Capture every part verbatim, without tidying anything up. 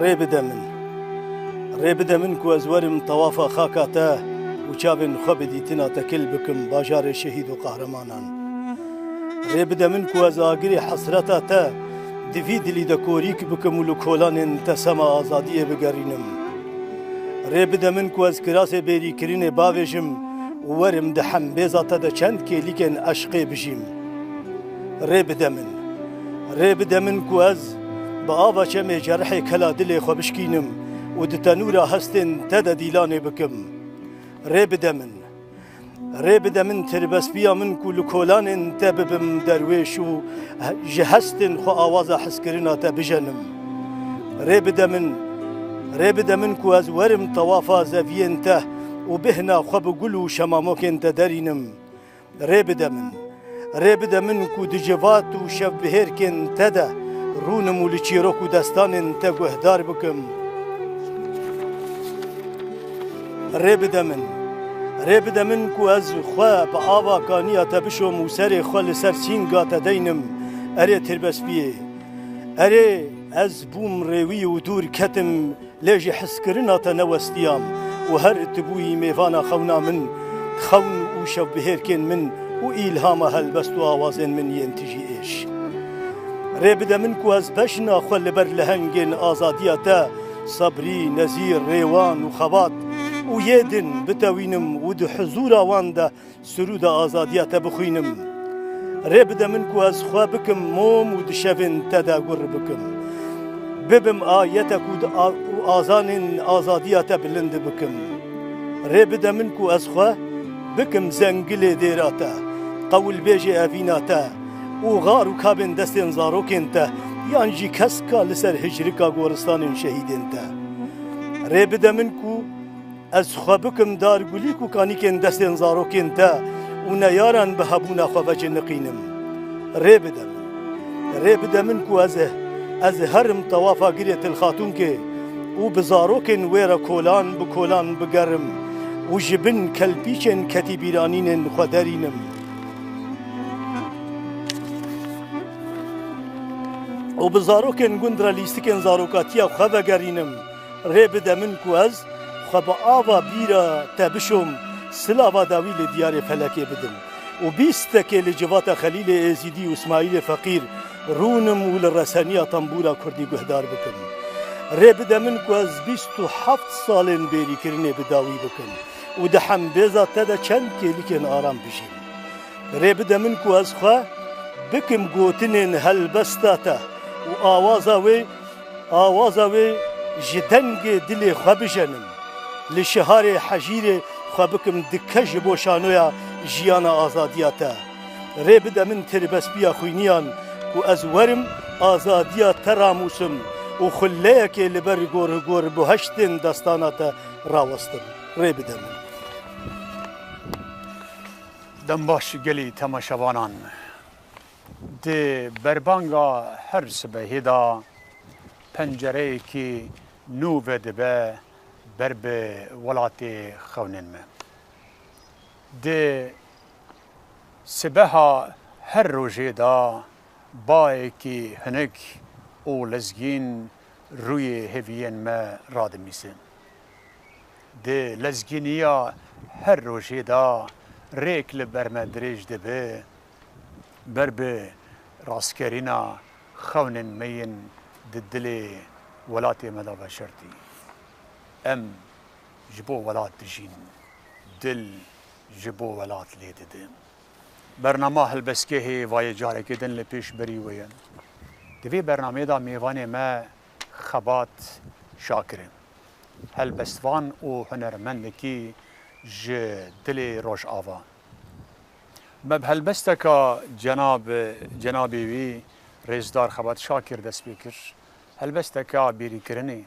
Rê bide min. Rê bide min ku ez werim tewafa xaka te û çavên xwe bi dîtina te kil bikim bajarê şehîd û qahremanan. Rê bide min ku ez agirê hesreta te di vî dilî de korîk bikim û li kolanên te sema azadiyê bigerînim. Rê bide min ku ez kirasê bêrîkirinê bavêjim û werim di hembêza te de çend kêlîkên eşqê bijîm. Rê bide min. Rê bide min ku ez bi ava çemê cerhê kela dilê xwe bişkînim û di tenûra hestên te de dîlanê bikim. Rê bide min. Rê bide min tirbespiya min ku li kolanên te bibim derwêş û ji hestên xwe awaza hezkirina te bijenim. Rê bide min, rê bide min ku ez werim tewafa zeviyên te û bihna xwe bi gul û şemamokên te derînim. Rê bide min. Rê bide min ku di civat û şevbihêrkên te de rûnim û li çîrok û destanên te guhdar bikim. Rê bide min. Rê bide min ku ez xwe bi ava kaniya te bişom û serê xwe li ser sînga te deynim. Erê tirbespiyê. Erê ez bûm rêwî û dûr ketim. Lê ji hizkirina te newestiyam û her tu bûyî mêvana xewna min, xewn û şevbihêrkên min û îlhama helbest û awazên min yên tijî êş. Rê bide min ku ez bejna xwe li ber lehengên azadiya te, sebrî, nezîr, rêwan û xebat û yê din bitewînim û di huzûra wan de sirûda azadiya te bixwînim. Rê bide min ku ez xwe bikim mom û di şevên te de gur bikim. Bibim ayetek û di a-, û azanên azadiya te bilind bikim. Rê bide min ku ez xwe bikim zengilê dêra te, qewilbêjê evîna te û xar û kabên destên zarokên te, yan jî keska li ser hicrika goristanên şehîdên te. Rê bide min ku ez xwe bikim dar gulîk û kanîkên destên zarokên te û neyaran bi hebûna xwe veciniqînim. Rê bide min. Rê bide min ku ez, ez herim tewafa girê Til Xatûnkê û bi zarokên wê re kolan bi kolan bigerim û ji bin kelpîçên ketîbîranînên xwe derînim. Û bi zarokên gund re lîstikên zarokatiya xwe vegerînim. Rê bide min ku ez xwe bi ava bîra te bişom, silava dawî li diyarê felekê bidim û bîstekê li civata Xelîlê Êzîdî û Îsmaîlê Feqîr rûnim û li reseniya tembûra kurdî guhdar bikim. Rê bide min ku ez bîst û heft salên bêrîkirinê bi dawî bikim û di hembêza te de çend kêlîkên aram bijîm. Rê bide min ku ez xwe bikim gotinên helbesta te û awaza wê, awaza wê ji dengê dilê xwe bijenim. Li şiharê hejîrê xwe bikim dike ji bo şanoya jiyana azadiya te. Rê bide min tirbespiya xwîniyan ku ez werim azadiya te ramûsim û xuleyekê li ber gor gor buheştên destana te rawestim. Rê bide min. Dem baş gelî temaşevanan. Di berbanga her sibehê de pencereyekî nû vedibe ber bi welatê xewnên me. Di sibeha her rojê de bayekî hinik û lezgîn rûyê hêviyên me radimîse. Di lezgîniya her rojê de rêk li ber me dirêj dibe, ber bi rastkerîna xewnên me yên di dilê welatê me de veşartî. Em ji bo welat dijîn, dil ji bo welat lê didin. Bernama helbestgehê vayê carekê din li pêşberî we ye. Di vê bernameyê de mêvanê me Xebat Şakir e. Helbestvan û hunermendekî ji dilê Rojava. Me bi helbesteka cenab-, cenabê wî rêzdar Xebat Şakir dest pê kir. Helbesteka bêrîkirinê,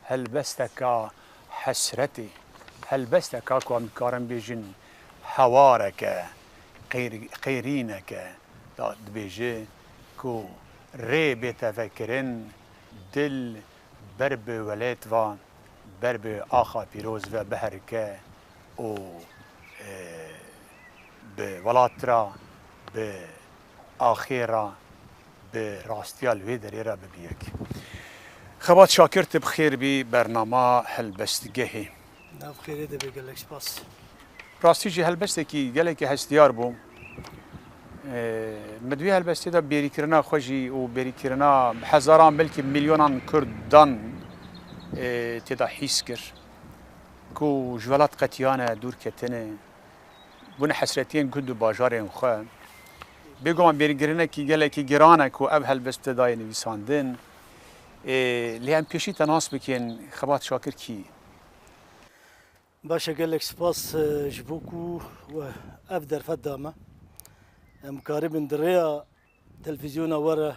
helbesteka hesretê, helbesteka ku em dikarin bêjin hewareke, qeyr-, qeyrîneke da dibêje ku rê bête vekirin, dil ber bi welêt ve, ber bi axa pîroz ve biherike û, e, bi welat re, bi axê re, bi rastiya li wê derê re bibe yek. Xebat Şakir, tu bi xêr bî bernama Helbestgehê. Nav xêrê de be, gelek spas. Rastî jî helbestekî gelekî hestiyar bû. Ee, min di wî helbestê de bêrîkirina xwe jî û bêrîkirina bi hezaran belkî milyonan Kurdan, ee, tê de hîs kir. Ku ji welat qetiyane, dûr ketine. Bûne hesretiyên gund û bajarên xwe. Bêguman bêrîkirinekî gelekî giran e ku ev helbest tê dayê nivîsandin. Ê, lê em pêşî te nas bikin, Xebat Şakir kî? Baş e, gelek spas, e, ji bo ku we ev derfet da me. Em karibin di rêya televîzyona we re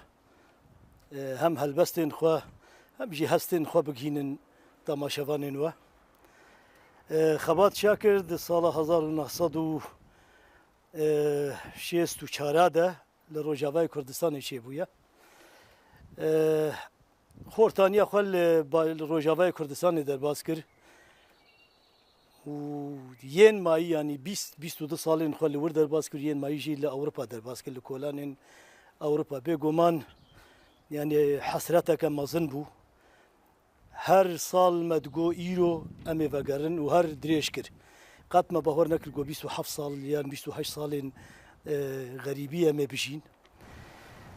e, hem helbestên xwe, hem jî hestên xwe bigihînin temaşevanên we. E, Xebat Şakir di sala hezar û neh sed û şêst û çar de li Rojavayê Kurdistanê çêbûye. E, xortaniya xwe li ba-, li Rojavayê Kurdistanê derbas kir. Û yên mayî, yanî bîst, bîst û du salên xwe li wir derbas kir, yên mayî jî li Ewropa derbas kir, li kolanên Ewropa. Bêguman, yanî hesreteke mezin bû. Her sal me digot îro em ê vegerin û her dirêj kir. Qet me bawer nekir ku bîst û heft sal yan bîst û heşt salên, e, xerîbî em ê bijîn.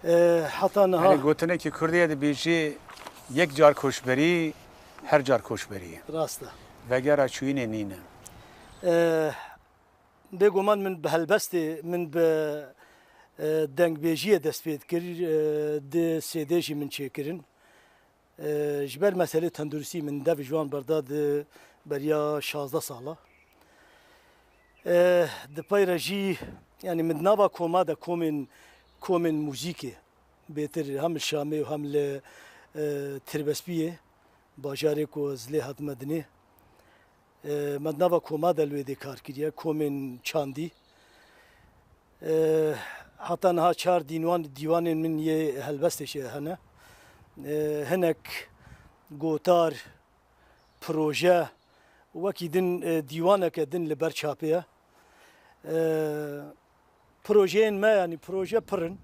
E, heta niha. Erê, gotinekî kurdî ye, dibêjê, yek car koçberî, her car koçberî ye. Rast e. Vegera çûyînê nîne. E, bêguman min bi helbestê, min bi, e, dengbêjiyê dest pê dikir, e, di C D jî min çêkirin. E, ji ber meselê tenduristî min dev ji wan berda di beriya şazdeh sala. E, di pey re jî, yanî min di nava koma de komên, komên muzîkê bêtir hem li Şamê û hem li, e, Tirbespiyê, bajarê ku ez lê hatime dinê. E, me di nava koma de li wê dê kar kiriye, komên çandî. E, heta niha çar dînwan, dîwanên min yê helbestê jî hene. E, hinek gotar, proje, wekî din, e, dîwaneke din li ber çapê ye. E, projeyên me, yanî proje pir in.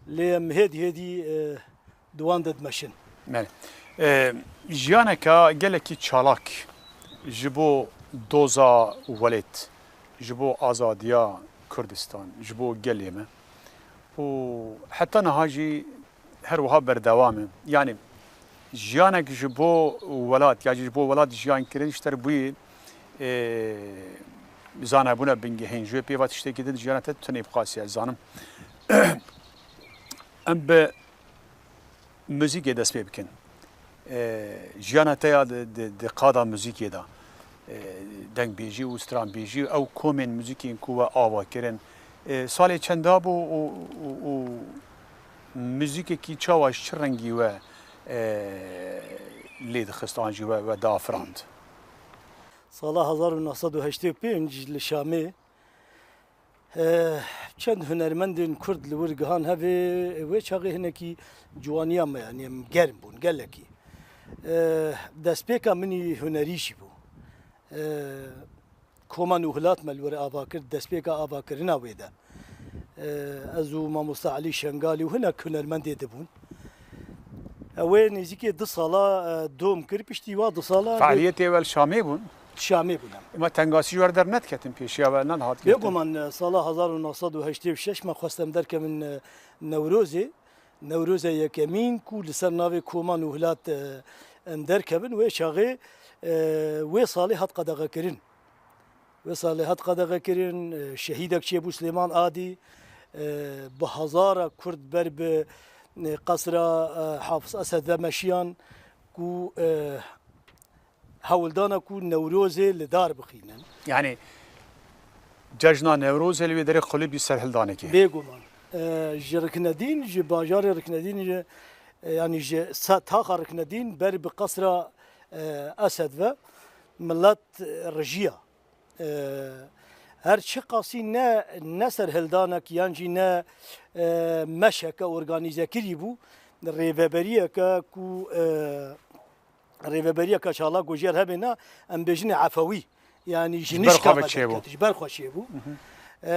Lê em hêdî hêdî, e, di wan de dimeşin. Belê. E, jiyaneke gelekî çalak ji bo doza welêt, ji bo azadiya Kurdistan, ji bo gelê me û heta niha jî her wiha berdewam e. Yanî jiyanek ji bo welat, ya jî ji bo welat jiyan kirin ji te re bûyî, e, zanebûna bingehîn. Ji wê pê ve tiştekî din jiyana te tune bixwasiye, ez zanim. Em bi muzîkê dest pê bikin. E, jiyana te ya di, di, di qada muzîkê de, e, dengbêjî û stranbêjî, ew komên muzîkên ku we ava kirin. E, salê çenda bû û, û, û muzîkekî çawa ji çi rengî we, e, lê dixist an jî we, we diafirand? Sala hezar û neh sed û heştê û pênc li Şamê, e, çend hunermendên Kurd li wir gihan hevê, wê çaxê hinekî ciwaniya me, yanî em germ bûn, gelekî. E, destpêka min î hunerî jî bû. E, Koma Nûhilat me li wir ava kir, destpêka avakirina wê de. E, ez û Mamosta Elî Şengalî û hinek hunermendê dibûn. Ew ê nêzîkê du sala, e, dom kir, piştî wa du sala. Fealiyetê we li Şamê bûn? Şamê bûn em. Ema tengasî ji we re dernediketin, pêşiya we nedihat girtin? Bêguman, e, sala hezar û neh sed û heştê û şeş me xwest em derkevin, e, Newrozê. Newroza yekemîn ku li ser navê Koma Nûhilat, e, em derkevin, wê çaxê, e, wê salê hat qedexekirin. Wê salê hat qedexekirin, e, şehîdek çêbû Silêman Adî, e, bi hezara Kurd ber bi, e, qesra, e, Hafiz Esed ve meşiyan ku, e, hewldana ku Newrozê li dar bixînin. Yanî cejna Newrozê li wê derê qulibî serhildanekê. Bêguman. E, ji Riknedîn, ji bajarê Riknedîn, ji, e, yanî ji sa-, taxa Riknedîn ber bi qesra, e, Esed ve milet, e, rijiya. E, her çiqasî ne, ne serhildanek yan jî ne, e, meşeke organîzekirî bû, rêveberiyeke ku, e, rêveberiyeke çalak û jêr hebêna, em bêjinê efewî, yanî ji nişka ve derket, ji ber xwe çêbû. E,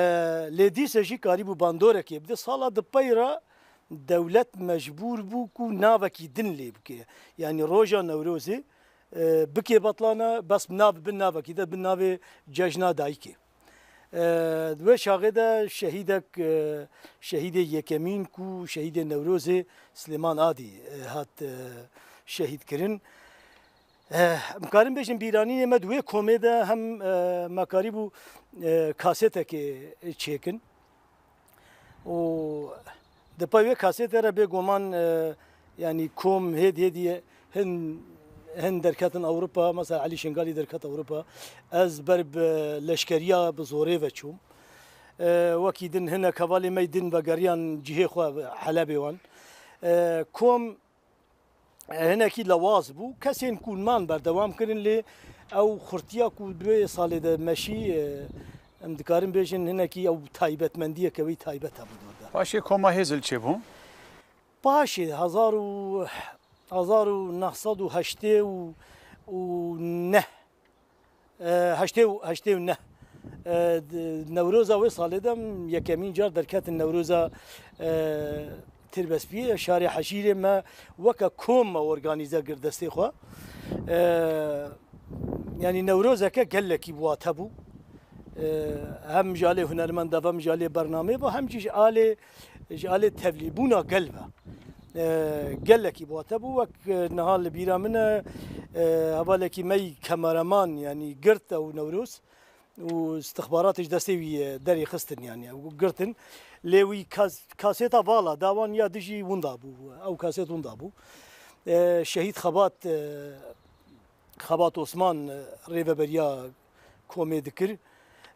lê dîse jî karîbû bandorekê bide. Sala di pey re Dewlet mecbûr bû ku navekî din lê bike. Yanî roja Newrozê, e, bike betlana, bes bi nav, bi navekî de, bi navê Cejna Dayikê. E, di wê çaxê de şehîdek, e, şehîdê yekemîn ku şehîdê Newrozê Silêman Adî, e, hat, e, şehîd kirin. E, em karin bêjin bîranînê me di wê komê de hem, e, me karîbû, e, kasetekê çêkin. Û di pey wê kasetê re bêguman, e, yanî kom hêdî hêdî hin, hin derketin Ewropa, mesela Elî Şingalî derket Ewropa. Ez ber bi leşkeriya bi zorê ve çûm. E, wekî din hinek hevalê me din vegeriyan cihê xwe Helebê wan. E, kom hinekî lewaz bû. Kesên ku man berdewam kirin, lê ew xurtiya ku di wê salê de meşî, e, em dikarin bêjin hinekî ew taybetmendiyeke wî taybet hebû di wir de. Paşê koma Hêzil çêbû? Paşê hezar û, hezar û neh sed û heştê û neh, e, heştê û, heştê û neh. E, di Newroza wê salê de em yekemîn car derketin Newroza, e, Tirbespiyê, şarê Heşîrê me weke kom me organîze kir destê xwe. E, yanî Newrozeke gelekî bi wate bû. E, hem ji alê hunermenda ve, hem ji alê bernameyê ve, hem jî ji alê, ji alê tevlîbûna gel ve. E, gelekî bi wate bû. Wek, e, niha li bîra min e, e, hevalekî me yî kameraman, yanî girt ew Newroz û istixbaratê ji destê wî, e, derê xistin, yanî ew girtin. Lê wî kas-, kasêta vala da wan ya dijî winda bû. Ew kasêt winda bû. E, Şehîd Xebat, e, Xebat Osman, e, rêveberiya komê dikir.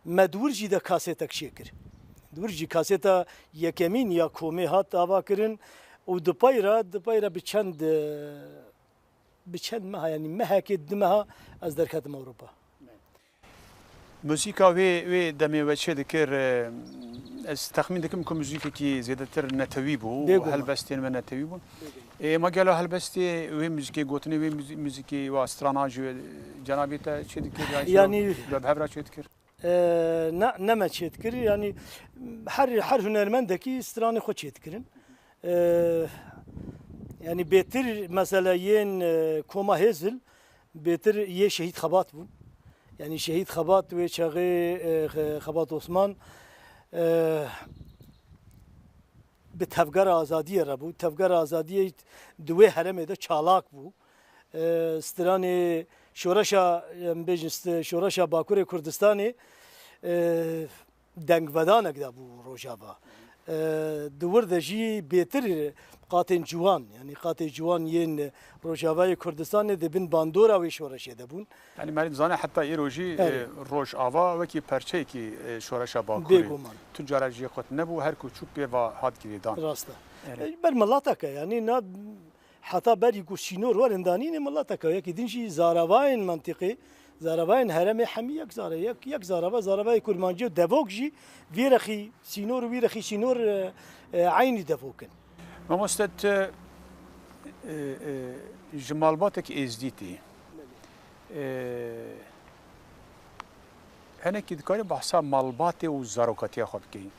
Me di wir jî de kasêtek çêkir. Di wir jî kasêta yekemîn ya komê hat avakirin û di pey re, di pey re bi çend, e, bi çend meha, yanî mehekê, du meha ez derketim Ewropa. Muzîka wê, wê demê we çê dikir, e, ez texmîn dikim ku muzîkekî zêdetir netewî bû, Bêguman. Helbestên we netewî bûn. Bêguman. Ê, ma gelo helbestê wê muzîkê, gotinê wê muzî-, muzîkê wa strana ji cenabê te çê dikir, yan jî Yanî we bi hev re çê dikir? E, ne, ne me çêdikir. Yanî her, her hunermendekî stranê xwe çêdikirin. E, yanî bêtir mesela yên, e, koma Hêzil bêtir yê Şehîd Xebat bûn. Yanî Şehîd Xebat wê çaxê, e, Xe-, Xebat Osman, e, bi Tevgera Azadiyê re bû. Tevgera Azadiyê di wê herêmê de çalak bû. E, stranê şoreşa, em bêjin st-, şoreşa Bakurê Kurdistanê, e, dengvedanek dabû Rojava. E, di wir de jî bêtir qatên ciwan, yanî qatê ciwan yên Rojavayê Kurdistanê di bin bandora wê şoreşê de bûn. Yanî me dizane heta îro jî, Erê. e, Rojava wekî perçeyekî, e, şoreşa Bakurê. Bêguman. Tu cara jê qut nebû, her ku çû pê va hat girêdan. Rast e. Erê. E, ber mileteke, yanî na, heta berî ku sînor werin danînê mileteke, yekî din jî zaravayên mentiqê, zaravayên herêmê hemî yek zare, yek, yek zarava, zaravayê kurmancî û devok jî vî rexî sînor û vî rexî sînor, e, e, eynî devok in. Mamoste, tu, e, e, ji malbatek êzdî tî. E, hinekî dikarî behsa malbatê û zarokatiya xwe bikî.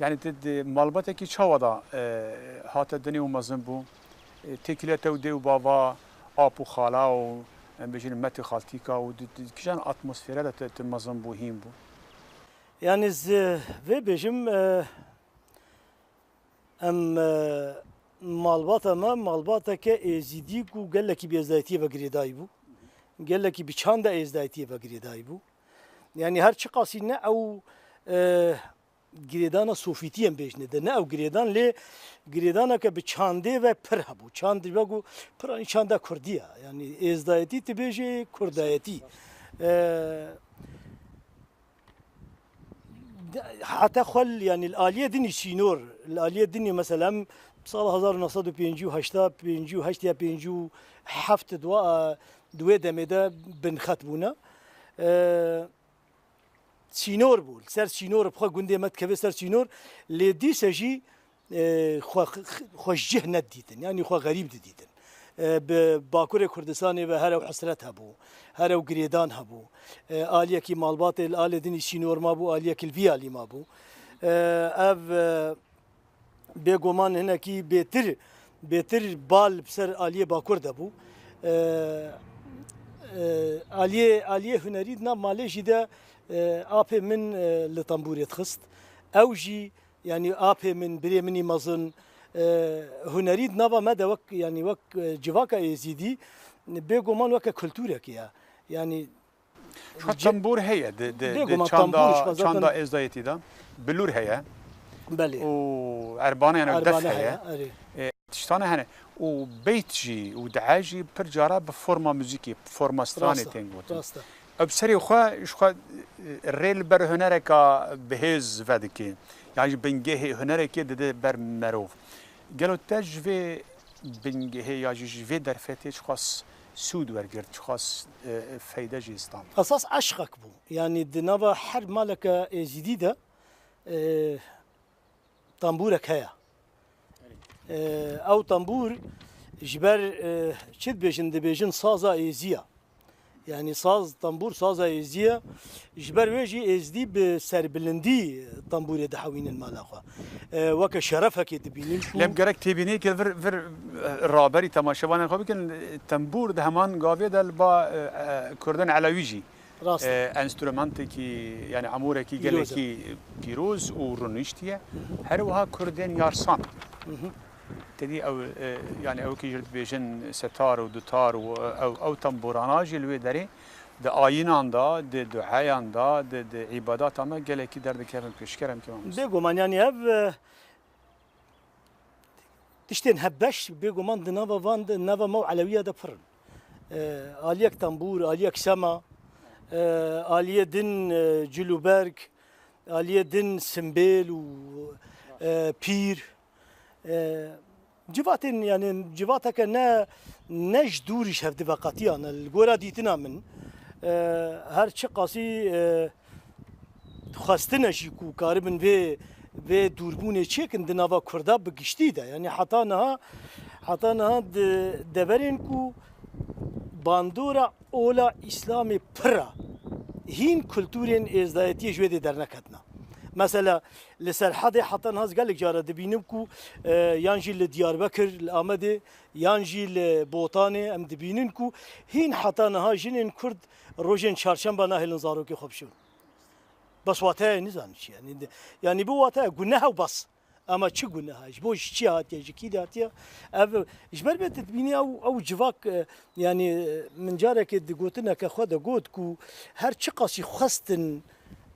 Yanî tu di malbatekî çawa da, e, hate dinê û mezin bû? E, têkiliya te û dê û bava, ap û xala û, em bêjin, met û xaltîka û di, di kîjan atmosfere de tu, tu mezin bû, hîn bû? Yanî ez vê bêjim, e, em, e, malbata me, malbateke êzîdî ku gelekî bi êzdayetiyê ve girêdayî bû. Gelekî bi çanda êzdayetiyê ve girêdayî bû. Yanî her çiqasî ne ew, e, girêdana sofîtî em bêjine de, ne ew girêdan, lê girêdaneke bi çandê ve pir hebû. Çand dibe ku pir anî çanda kurdî ye. Yanî êzdayetî tu bêjê kurdayetî. E, de, heta xwe l-, yanî li aliyê dinî sînor, li aliyê dinî mesela em sala hezar û neh sed û pêncî û heşt, pêncî û heşt ya pêncî û heft di wa, di wê demê de binxet bûne. E, sînor bû. Li ser sînor, bi xwe gundê me dikeve ser sînor, lê dîse jî, e, xwe, xwe ji cih nedidîtin. Yanî xwe xerîb didîtin. E, bi Bakurê Kurdistanê ve her ew hesret hebû, her ew girêdan hebû. E, aliyekî malbatê li alê dinî sînor mabû, aliyekî li vî alî mabû. E, ev, e, bêguman hinekî bêtir, bêtir bal bi ser aliyê Bakur de bû. E, e, aliyê, aliyê hunerî di nav malê jî de, e, apê min, e, li tembûrê dixist. Ew jî, yanî apê min, birê min î mezin, e, hunerî di nava me de wek, yanî wek, e, civaka Êzîdî, bêguman weke kulturekê ye. Yanî Ji xwe tembûr heye di, di, di çanda, çanda êzdayetî de. Bilûr heye. Belê. Û erbane, yani def heye. E, tiştane hene. Û beyt jî û dua jî pir cara bi forma muzîkê, bi forma stranê tên gotin. Rast e. Ew bi serê xwe, ji xwe, e, rê li ber hunereka bihêz vedike. Yan jî bingehê hunerekê dide ber merov. Gelo te ji vê bingehê ya jî ji vê derfetê çiqas sûd wergirt, çiqas, e, feyde jî stand? Esas eşqek bû. Yanî di nava her maleke Êzîdî de, e, tembûrek heye. E, ew tembûr ji ber, e, çi dibêjin, dibêjin saza êzî ye. Yanî saz, tembûr saza êzî ye. Ji ber wê jî êzdî bi serbilindî tembûrê dihewînin mala xwe. E, weke şerefekê dibînin ku Lê em gerek têbîniyekê vir, vir, e, raberî temaşevanên xwe bikin. Tembûr di heman gavê de li ba, e, e, Kurdên Elewî jî, Rast e, e. enstrûmentekî, yani amûrekî Pîroz e. gelekî pîroz û rûniştî ye. Hı hı. Her wiha Kurdên Yarsan. Hı hı. Tedî ew, e, yani ew kî jî dibêjin setar û dutar û, e, ew, ew tembûrana jî li wê derê di ayînan de, di duayan de, di, di îbadatan de gelekî derdikevin pêşker em kê mamoste. Bêguman, yani ev, e, tiştên hevbeş bêguman di nava van de, nava me û Elewiya de pir in. E, aliyek tembûr, aliyek sema, e, aliyê din, e, cilûberg, aliyê din simbêl û, e, pîr. E, civatên, yani civateke ne, ne ji dûrî ji hev diveqetiyane. Li gora dîtina min, e, her çiqasî, e, xwestine jî ku karibin vê, vê dûrbûnê çêkin di nava Kurda bi giştî de. Yani heta niha, heta niha di deverên ku bandora ola Îslamê pir e, hîn kulturên êzdayetiyê ji wê dê derneketine. Mesela li Serhedê heta niha ez gelek cara dibînim ku, e, yan jî li Diyarbekir, li Amedê, yan jî li Botanê em dibînin ku hîn heta niha jinên Kurd rojên çarşemba nahêlin zarokê xwe bişon. Bes wateyê nizanî çi ye. Yanî, yanî bi wateyê guneh e û bes. Ama çi guneh e? Ji bo ji çi hatiye? Ji kî de hatiye? Ev, ji ber bê tu dibînî ew, ew civak, e, yanî, e, min carekê di gotineke xwe de got ku her çiqasî xwestin,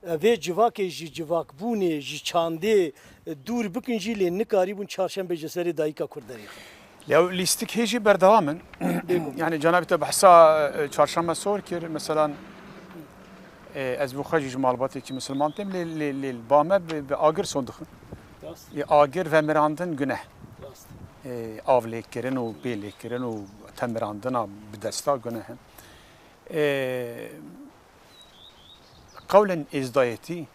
e, vê civakê ji civakbûnê, ji çandê, e, dûr bikin jî lê nikarîbûn çarşembê ji serê dayika Kurd derêxin. Lê ew lîstik hê jî berdewam in. Bêguman. Yani cenabê te behsa, e, çarşembe sor kir, meselan, e, ez bi xwe jî ji malbatekî misilman têm, lê, lê, lê li ba me bi, bi agir son dixin. Rast. Ê agir vemirandin guneh. Rast. E, av lêkirin û bê lêkirin û temirandina bi desta guneh in. E, qewlên êzdayetî,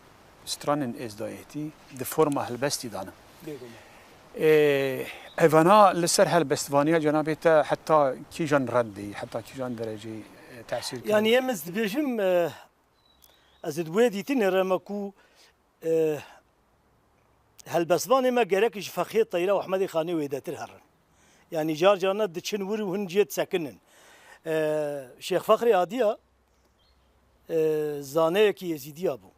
stranên êzdayetî di forma helbestî de ne. Bêguman. E, evana li ser helbestvaniya cenabê te heta kîjan rendî, heta kîjan derecî, e, tesîr kirin? Yanî em ez dibêjim, e, ez ê di wê dîtinê re me ku, e, helbestvanê me gerek ji Fexriyê Teyra û Ehmedê Xanê wêdetir herin. Yanî car carna diçin wir û hin cihê disekinin. E, Şêx Fexrê Adiya, e, zaneyekî Êzîdiya bû.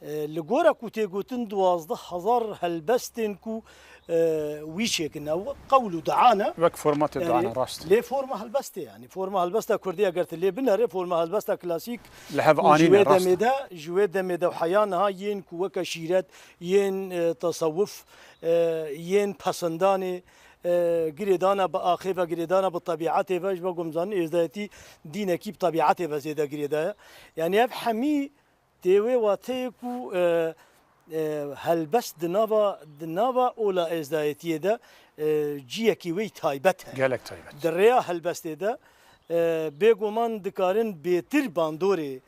E, li gora ku tê gotin duwazdeh hezar helbestên ku, e, wî çêkin, ew qewl û dua ne. Wek formatê dua ne, rast. Lê forma helbestê, yanî forma helbesta Kurdî eger tu lê binerê, forma helbesta klasîk Li hev anîne, rast e. Ji wê demê de, ji wê demê de heya niha yên ku weke şîret, yên, e, tesewuf, e, yên pesindanê, e, girêdana bi axê ve, girêdana bi tebîetê ve, ji bo ku em zanin êzdayetî dînekî bi tebîetê ve zêde girêdaye. Yanî ev hemî tê wê wateyê ku, e, e, helbest di nava, di nava ola êzdayetiyê de, e, ciyekî wê taybet heye. Gelek taybet. Di rêya helbestê de, e, bêguman dikarin bêtir bandorê,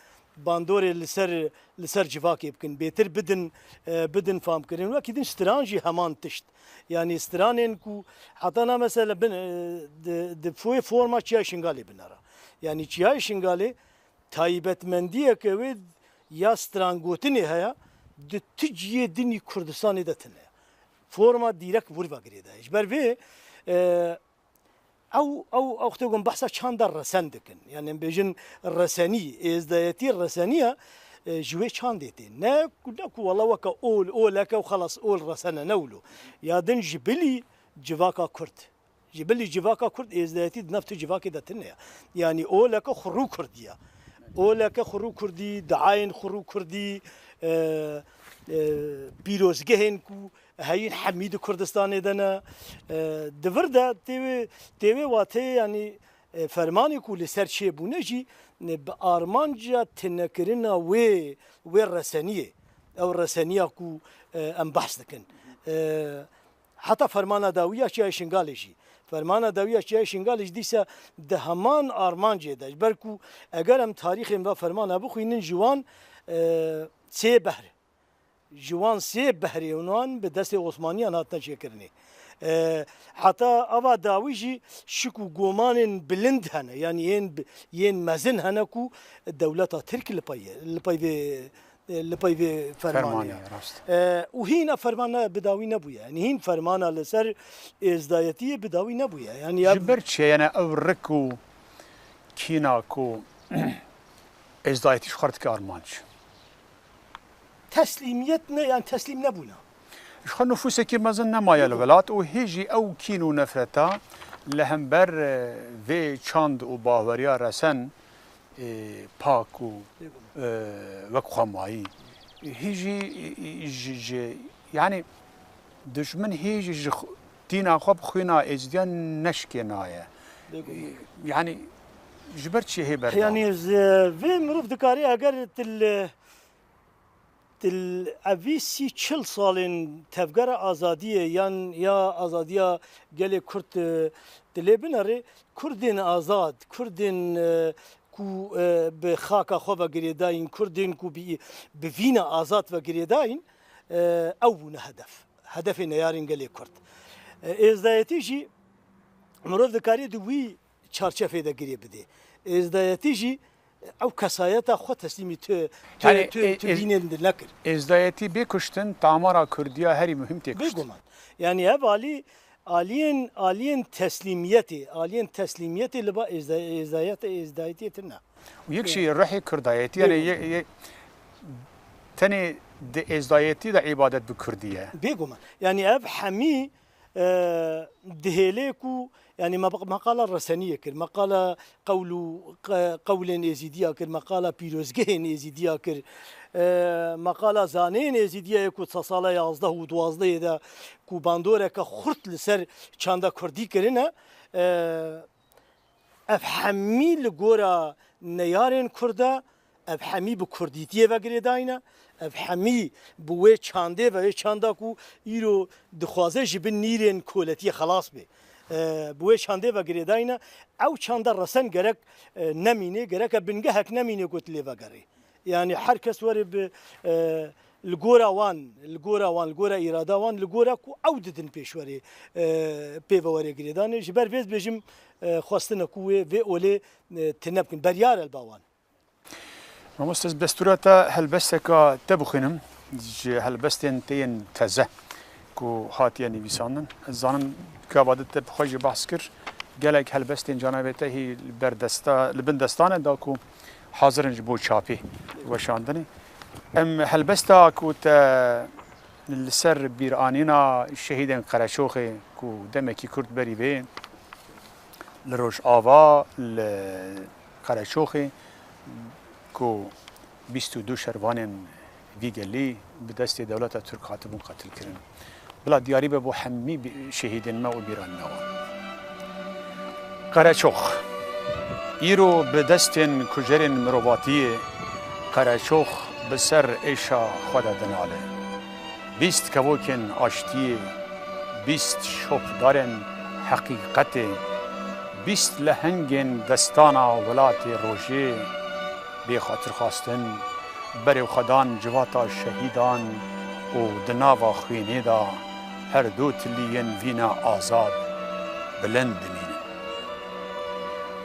bandorê li ser, li ser civakê bikin, bêtir bidin, e, bidin famkirin. Wekî din stran jî heman tişt. Yanî stranên ku heta na mesela bin, e, di, di foyê forma Çiyayê Şingalê binera. Yanî Çiyayê Şingalê taybetmendiyeke wê ya strangotinê heye, di tu cihê dinî Kurdistanê de tune ye. forma dîrek wir ve girêdayî. Ji ber vê, e, ew, ew, ew wextê ku em behsa çanda resen dikin. Yani em bêjin resenî, êzdayetî reseniya, e, ji wê çandê tê. Ne, ne ku wela weke ol, oleke û xelas, ol resene, ne wilo. Ya din ji bilî civaka Kurd. Ji bilî civaka Kurd êzdayetî di nav tu civakê de tune ye. Yanî oleke xurû Kurdî ye. Oleke xurû Kurdî, diayên xurû Kurdî, e, e, pîrozgehên ku heyîn hemî di Kurdistanê de ne. E, di vir de tê wê, tê wê wateyê, yanî, e, fermanê ku li ser çêbûne jî, e, bi armanca tunekirina wê, wê reseniyê, ew reseniya ku, e, em behs dikin. E, Heta fermana dawî ya Çiyayê Şingalê jî. Fermana dawî ya Çiyayê Şingalê jî dîsa di heman armancê de. Ji ber ku eger em tarîxên va fermana bixwînin, ji wan, e, sê behr. Ji wan sê behrê wan bi destê Osmaniyan hatine çêkirinê. E, heta ava dawî jî şik û gomanên bilind hene, yanî yên bi-, yên mezin hene ku dewleta Tirk li pey, li pey vê e, li pey vê fermanê Fermanê, ye. Rast. E, û hîn ev fermana bi dawî nebûye. Yanî hîn fermana li ser êzdayetiyê bi dawî nebûye. Yanî ev Ji ber çi ye? Yani ew rik û kîna ku êzdayetî ji xwe re dike armanc. Teslîmiyet ne, yani teslîm nebûna. Ji xwe nufûsekî mezin nemaye li welat û hê jî ew kîn û nefreta li hember, e, vê çand û baweriya resen ê, pak û, Bêguman. e, wek xwemayî. Hî jî, e, e, ji, ji, yani, dijmin hî jî ji xw-, dîna xwe bi xwîna êzidiyan neşikênaye. Bêguman. E, yani, ji ber çi hê berdewam? Yani, z-, vê mirov dikarî eger til, Til evî sî çil salên tevgera azadiyê yan ya azadiya gelê Kurd, e, dilê binerê, Kurdên azad, Kurdên, e, ku, e, bi xaka xwe ve girêdayîn, Kurdên ku bi, bi vîna azad ve girêdayîn, e, ew bûne hedef. Hedefê neyarên gelê Kurd. E, êzdayetî jî mirov dikarî di wî çarçefê de girê bidê. Êzdayetî jî ew kesayeta xwe teslîmî tu, tu, Yani, tu, e, tu e, bînên di nekir. Êzdayetî bê kuştin tamara Kurdiya herî muhim tê kuştin. Bêguman. Yani ev alî, aliyên, aliyên teslîmiyetê, aliyên teslîmiyetê li ba êzda-, êzdayet-, êzdayetiyê tune. Û yek Ê. jî ruhê Kurdayetî, yani Bêguman. ye, ye, tenê di êzdayetî de îbadet bi Kurdî ye. Bêguman. Yani ev hemî e, dihêlê ku, yani me, me qala reseniyê kir, me qala qewl û qe-, qewlên êzîdiya kir, me qala pîrozgehên êzîdiya kir, e, me qala zaneyên êzîdiya yê ku sesala yazdeh û duwazdehê de ku bandoreke xurt li ser çanda kurdî kirine, e, Ev hemî li gora neyarên Kurda, ev hemî bi Kurdîtiyê ve girêdayî ne, ev hemî bi wê çandê ve, wê çanda ku îro dixwaze ji bin nîrên koletiyê xelas bê, e, bi wê çandê ve girêdayî ne. Ew çanda resen gerek, e, nemînê, gereke bingehek nemînê ku tu lê vegerê. Yani her kes were bi, e, li gora wan, li gora wan, li gora îrada wan, li gora ku ew didin pêşwerê, e, pê ve were girêdanê. Ji ber vê dibêjim, e, xwestine ku wê, vê olê, e, tune bikin. Beryar e li ba wan. Mamoste, ez destûra te helbesteka te bixwînim. Ji helbestên te yên teze ku hatiye nivîsandin. Ez zanim gava de te bi xwe jî behs kir. Gelek helbestên canavê te hî li ber desta, li bin destan e da ku hazir in ji bo çapê, weşandinê. Em helbesta ku te li ser bîranîna şehîdên Qereçoxê ku demekî kurt berî vê li Rojava, li Qereçoxê ku bîst û du şervanên vî gelî bi destê dewleta Tirk hatibûn qetilkirin. Bila diyarî be bo hemî bi-, şehîdên me û bîranîna wan. Qereçox. Îro bi destên kujerên mirovatiyê Qereçox bi ser êşa xwe de dinale. Bîst kevokên aştiyê, bîst şopdarên heqîqetê, bîst lehengên destana welatê rojê bê xatirxwastin, berê xwe dan civata şehîdan û di nava xwînê de her du tiliyên vîna azad bilind dimînin.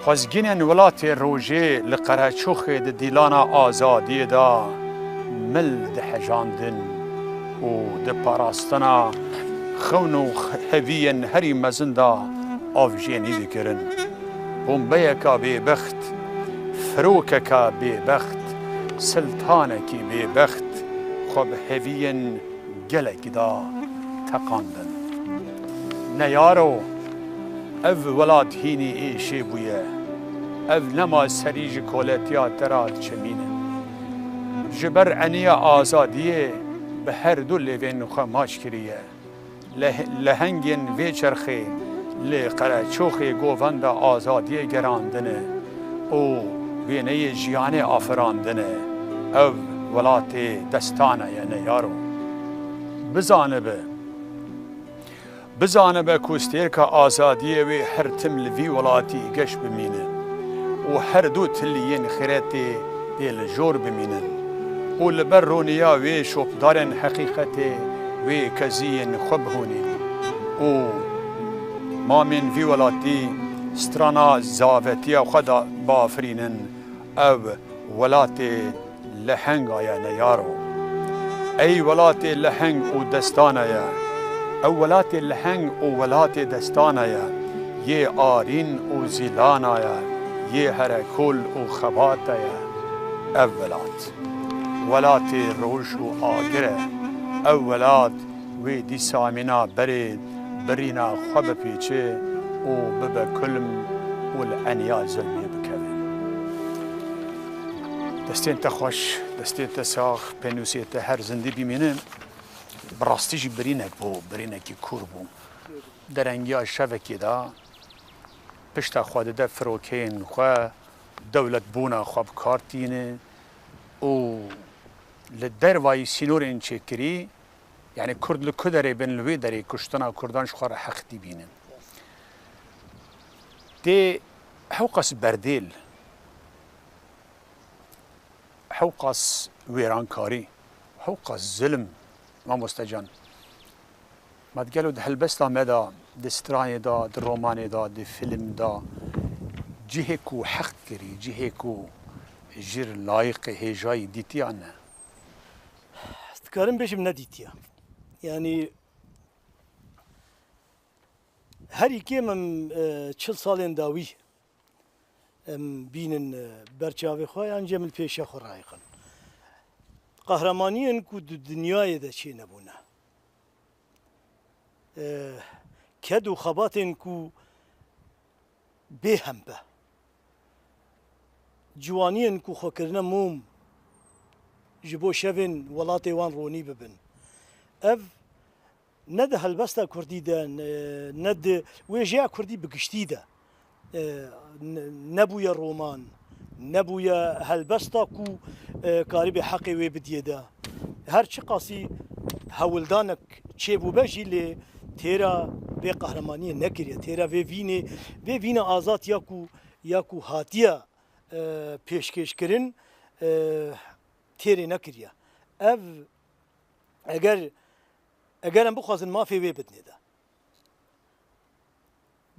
Xwezgînên welatê rojê li Qereçoxê di dîlana azadiyê de mil dihejandin û di parastina Xewn û heviyên herî mezin de avjênî dikirin. Bombeyeka bêbext, firokeka bêbext, siltanekî bêbext xwe bi heviyên gelek da teqandin. Neyaro, ev welat hînî êşê bûye. Ev nema serî ji koletiya te re diçimînin. Ji ber eniya azadiyê bi her du lêvên xwe maç kiriye. Leh-, lehengên vê çerxê li Qereçoxê govenda azadiyê gerandine û wêneyê jiyanê afirandine. Ev welatê destana ye, Neyaro. Bizanibe, bizanibe ku stêrka azadiyê wê her tim li vî welatî geş bimîne û her du tiliyên xîretê tê li jor bimînin û li ber rûniya wê şopdarên heqîqetê wê keziyên xwe bihûnînin û mamên vî welatî strana zavetiya xwe da biafirînin. Ev welatê lehenga ye, Neyaro. Ey welatê leheng û destana ye. Ew welatê leheng û welatê destana ye. Yê arîn û zîlana ye. Yê herekol û xebata ye. Ev welat, welatê roj û agir e. Ev welat wê dîsa mîna berê birîna xwe bipêçe û bibe kulm û li eniya zilmê bikeve. Destên te xweş, destên te sax, pênûsê te her zindî bimîne. Bi rastî jî birînek bû, birînekî kûr bû. Derengiya şevekê de pişta xwe dide firokeyên xwe, dewletbûna xwe bi kar tîne û li dervayî sînorên çêkirî, yanî Kurd li ku derê bin, li wê derê kuştina Kurdan ji xwe re heq dibînin. Tê hewqas berdêl, hewqas wêrankarî, hewqas zilm, mamoste can. Ma di gelo di helbesta me de, di stranê de, di romanê de, di fîlm de cihê ku heq kirî, cihê ku jir layiqê hêjayî dîtiya ne? Ez dikarim bêjim nedîtiya. Yanî herî kêm em, e, çil salên dawî em bînin, e, ber çavê xwe yan jî em li pêşiya xwe rayiqin. Qehremaniyên ku di dinyayê de çênebûne. E, ked û xebatên ku bê hempe. Ciwaniyên ku xwe kirine mûm ji bo şevên welatê wan ronî bibin. Ev ne di helbesta kurdî de, ne, ne di wêjeya kurdî bi giştî de, e, ne, nebûye roman, nebûye helbesta ku, e, karîbe heqê wê bidiyê de. Her çiqasî hewldanek çêbûbe jî lê têra vê qehremaniyê nekiriye, têra vê vînê, vê vîna azad ya ku, ya ku hatiye, e, pêşkêşkirin, e, têrê nekiriye. Ev, eger, eger em bixwazin mafê wê bidinê de,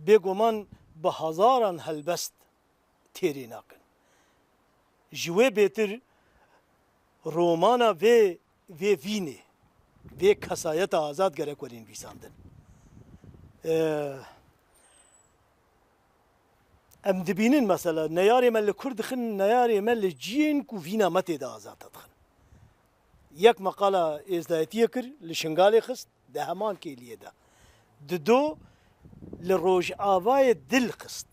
bêguman bi hezaran helbest têrê nakin. Ji wê bêtir romana vê, vê vînê, vê kesayeta azad gerek werî nivîsandin. Ee, em dibînin mesela neyarê me li kur dixin, neyarê me li ciyên ku vîna me tê de azad dixin. Yek meqala êzdayetiyê kir, li Şingalê xist, di heman kêliyê de. Dido li Rojavayê dil xist.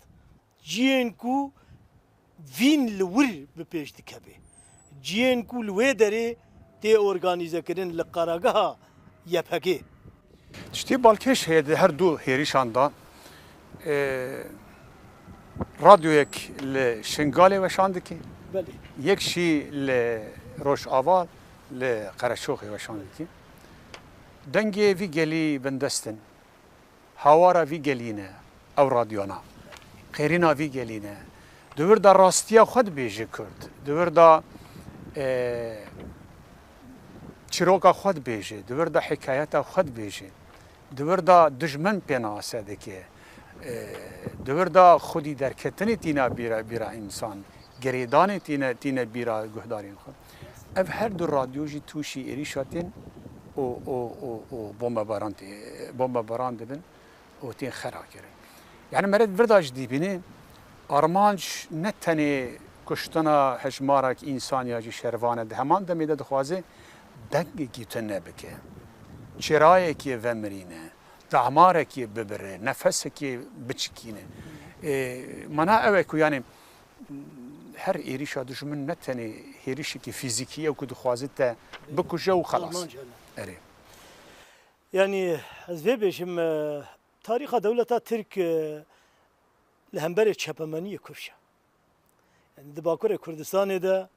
Ciyên ku vîn li wir bi pêş dikeve. Ciyên ku li wê derê tê organîzekirin li qeregeha Y P G. Tiştê balkêş heye di her du hêrişan de. E, radyoyek li Şingalê weşan dike. Belê. Yek jî li Rojava, li Qereçoxê weşan dike. Dengê vî gelî bindest in. Hawara vî gelî ne ew radyona. Qêrîna vî gelî ne. Di wir de rastiya xwe dibêje Kurd. Di wir de, e, çîroka xwe dibêje. Di wir de hikayeta xwe dibêje. Di wir de dijmin pênase dike. E, di wir de xwedî derketinê tîne bîra, bîra însan. Girêdanê tîne, tîne bîra guhdarên xwe. Ev her du radyo jî tûşî êrîşa tên. û, û, û, û bombebaran tê, bombebaran dibin û tên xera kirin. Yani meret vir de jî dîbînî, armanc ne tenê kuştina hejmarek însan ya jî şervan e, di heman demê de dixwaze dengekî tune bike, çirayekê vemirîne, damarekê bibire, nefesekê biçikîne. Ê, mana ew e ku yani her êrîşa dijmin ne tenê hêrişekî fîzîkî ye ku dixwaze te bikuje û xelas. Armanc hene. Erê. Yani ez vê bêjim, e, tarîxa dewleta Tirk, e, li hemberê çepemeniyê kifş e. Yani di Bakurê Kurdistanê de,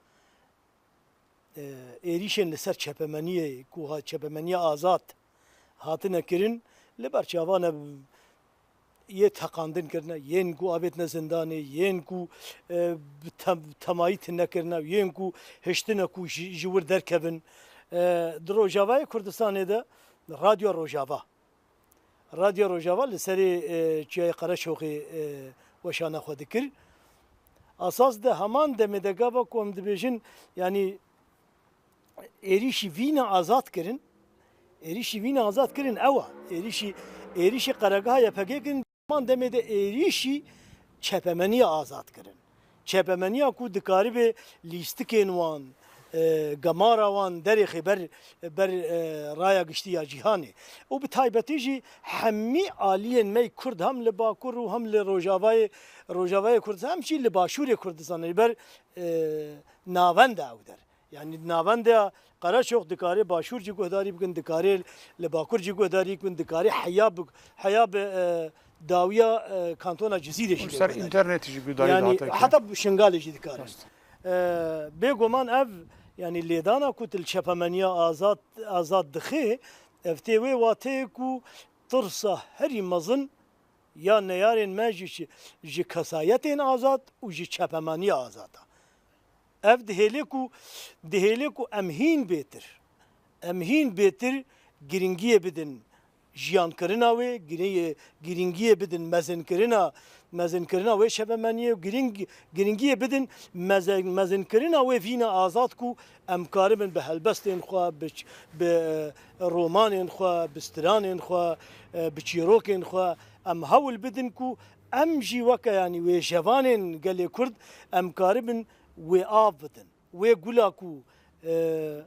e, êrîşên li ser çepemeniyê ku ha-, çepemeniya azad hatine kirin, li ber çavan e, yê teqandin kirine, yên ku avêtine zindanê, yên ku, e, bi tem-, temayî tune kirine, yên ku hiştine ku ji, ji wir derkevin. E, di Rojavayê Kurdistanê de Radyo Rojava. Radyo Rojava li serê, e, Çiyayê Qereçoxê, e, weşana xwe dikir. Esas di heman demê de gava ku em dibêjin, yanî êrîşî vîna azad kirin, êrîşî vîna azad kirin ew e. Êrîşî, êrîşî qeregeha Y P G kirin, heman demê de êrîşî çepemeniya azad kirin. Çepemeniya ku dikaribê lîstikên wan, e, gemara wan derêxê ber, ber, e, raya giştî ya cîhanê. Û bi taybetî jî hemî aliyên me yê Kurd hem li Bakur û hem li Rojavayê, Rojavayê Kurd, hem jî li Başûrê Kurdistanê, li ber, e, navenda ew der. Yani di navenda Qereçox dikarê Başûr jî guhdarî bikin, dikarê li Bakur jî guhdarî bikin, dikarê heya bi, heya bi, e, dawiya, e, kantona Cizîrê jî Û ser biguhdarî. Înternetê jî guhdarî Yani dihate kirin. Heta bi Şingalê jî dikarin. Rast. E, bêguman ev, yani lêdana ku tu li çepemeniya azad, azad dixê, ev tê wê wateyê ku tirsa herî mezin ya neyarên me ji, ji, ji kesayetên azad û ji çepemeniya azad e. Ev dihêle ku, dihêle ku em hîn bêtir, em hîn bêtir giringiyê bidin jiyankirina wê, girê-, giringiyê bidin mezinkirina, mezinkirina wê çepemeniyê, giring-, giringiyê bidin meze-, mezinkirina wê vîna azad ku em karibin bi helbestên xwe, bi ç-, bi, e, romanên xwe, bi stranên xwe, e, bi çîrokên xwe, em hewl bidin ku em jî weke, yanî wêjevanên gelê Kurd, em karibin wê av bidin. Wê gula ku, e,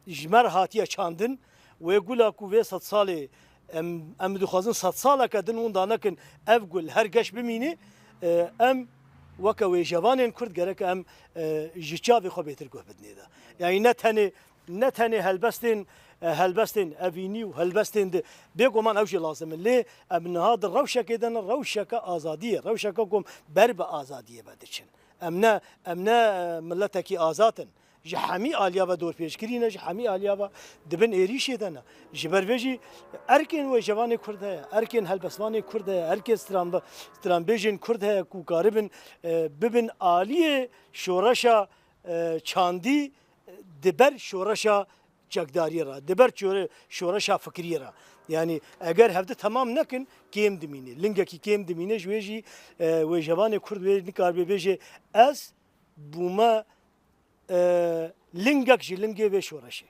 ji me re hatiye çandin, wê gula ku vê sed salê em, em dixwazin sed saleke din winda nekin, ev gul her geş bimîne, e, em weke wêjevanên Kurd gerek em, e, ji çavê xwe bêtir guh bidinê de. Yanî ne tenê, ne tenê helbestên, e, helbestên evînî û helbestên di, bêguman ew jî lazim in. Lê em niha di rewşekê de ne, rewşeke azadiyê, rewşeke ku em ber bi azadiyê ve diçin. Em ne, em ne, e, miletekî azad in. Ji hemî aliya ve dorpêçkirî ne, ji hemî aliya ve di bin êrîşê de ne. Ji ber vê jî erkên wêjevanê Kurd heye, erkên helbestvanê Kurd heye, erkên stranbe-, stranbêjên Kurd heye ku karibin, e, bibin aliyê şoreşa, e, çandî, e, di ber şoreşa çekdariyê re, di ber çore-, şoreşa fikriyê re. Yanî eger hevdi temam nekin, kêm dimîne. Lingekî kêm dimîne, ji wê jî, e, wêjevanê Kurd wê nikaribe bêje, ez bûme, e, lingek ji lingê vê şoreşê.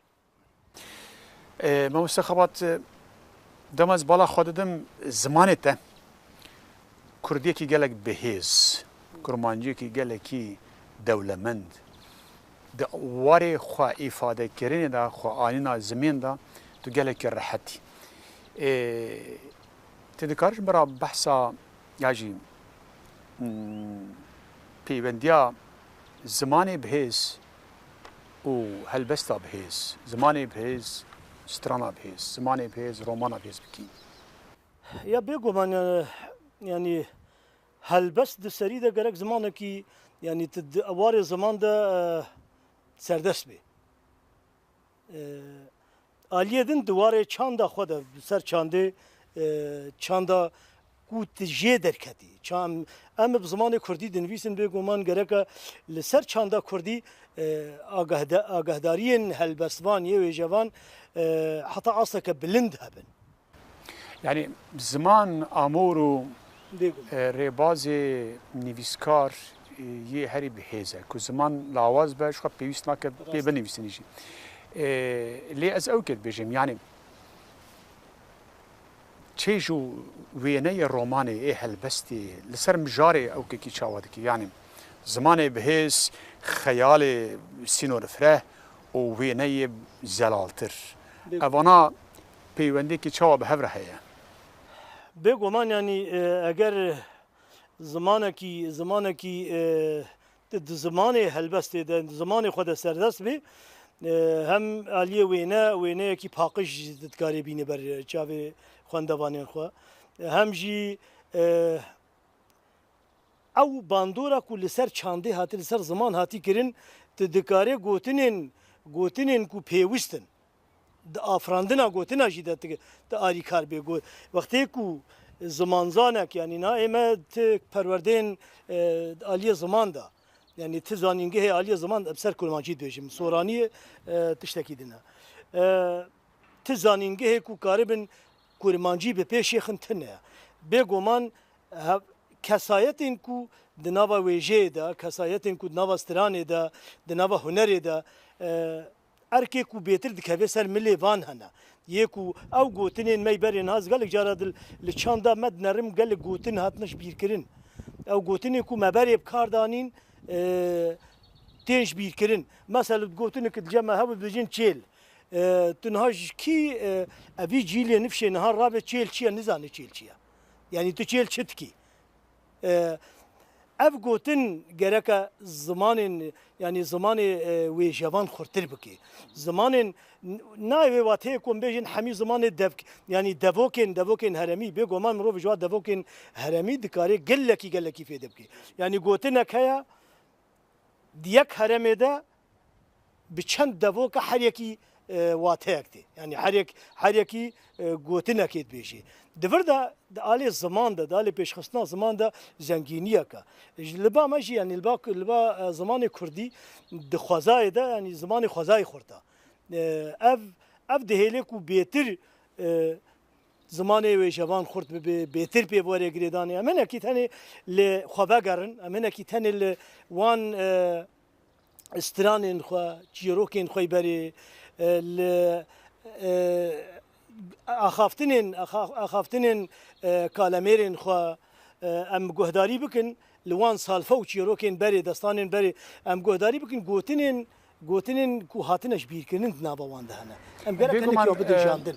E, Mamoste Xebat, e, dema ez bala xwe didim zimanê te, Kurdiyekî gelek bihêz, Kurmanciyekî gelekî dewlemend, di warê xwe îfadekirinê de, xwe anîna zimên de, tu gelekî rehet î. Ê, tu dikarî ji min re behsa ya jî, hmm, peywendiya zimanê bihêz û helbesta bihêz, zimanê bihêz, strana bihêz, zimanê bihêz, romana bihêz bikî? Ya bêguman, e, yanî helbest di serî de gerek zimanekî, yanî tu di warê ziman de, e, serdest bê. E, aliyê din di warê çanda xwe de, bi ser çandê, e, çanda ku tu jê derketî. Ça-, em, em bi zimanê kurdî dinivîsin, bêguman gereke li ser çanda kurdî, e, agahde-, agahdariyên helbestvan yê wêjevan, e, heta asteke bilind hebin. Yani ziman, amor û, Bêguman. e, rêbazê nivîskar, e, yê herî bihêz e. Ku ziman lawaz be, ji xwe pêwîst nake pê Rast. binivîsînî jî. E, lê ez ewkê dibêjim, yanî çêj û wêneyê romanê ê helbestê li ser mijarê ewkekî çawa dike? Yanî zimanê bihêz, xeyalê sînorifreh û wêneyê zelaltir. Lê Evana peywendiyekî çawa bi hev re heye? Bêguman, yanî, e, eger zimanekî, zimanekî, e, di, di zimanê helbestê de, di zimanê xwe de serdest bê, e, hem aliyê wêne, wêneyekî paqij jî dikarê bîne ber çavê xwendevanên xwe, hem jî, e, ew bandora ku li ser çandê hatî, li ser ziman hatî kirin, tu dikarê gotinên, gotinên ku pêwist in, di afirandina gotina jî de tu, tu alîkar bê. Got, wextê ku zimanzanek, yanî na ê me ti perwerdeyên, e, aliyê ziman de, yanî ti zanîngehê aliyê ziman, em ser kurmancî dibêjim, soraniyê, e, tiştekî din e. E, ti zanîngehê ku karibin kurmancî bi pêşê xin tune ye. Bêguman, he-, kesayetên ku di nava wêjeyê de, kesayetên ku di nava stranê de, di nava hunerê de, e, erkê ku bêtir dikeve ser milê van hene. Yê ku ew gotinên me berê niha ez gelek cara dil-, li çanda me dinerim gelek gotin hatine ji bîr kirin. Ew gotinên ku me berê bi kar danîn, e, tên ji bîr kirin. Mesela gotinek di cem me hebû dibêjin çêl. E, tu niha ji kî, e, evî cîlê nifşê niha rabe çêl çi ye, nizane çêl çi ye. Yanî tu çêl çi dikî? E, ev gotin gereke zimanên, yanî zimanê, e, wêjevan xurtir bike. Zimanên, n-, nayê wê wateyê ku em bêjin hemî zimanê dev-, yanî devokên, devokên heremî, bêguman mirov ji wa devokên heremî dikare gelekî, gelekî fêde bike. Yanî gotinek heye, di yek heremê de bi çend devoka her yekî, e, wateyek tê. Yanî her yek, her yekî, e, gotinekê dibêjê. Di vir de, di alê ziman de, di alê pêşxistina ziman de zengîniyek e. Ji, li ba me jî, yanî li ba, li ba, e, zimanê kurdî di xwezayê de, yanî zimanê xwezayê xurt e. E, ev, ev dihêle ku bêtir, e, zimanê wêjevan xurt bibe, bêtir pê were girêdanê. Em hinekî tenê li xwe vegerin, em hinekî tenê li wan, e, stranên xwe, çîrokên xwe berê, e, li, e, axaftinên, axa-, axaftinên, e, kalemêrên xwe, e, em guhdarî bikin, li wan salfe û çîrokên berê, destanên berê em guhdarî bikin, gotinên, gotinên ku hatine ji bîrkirin di nava wan de hene. Em gerek Bêguman, hinek ya bidin e, jandin.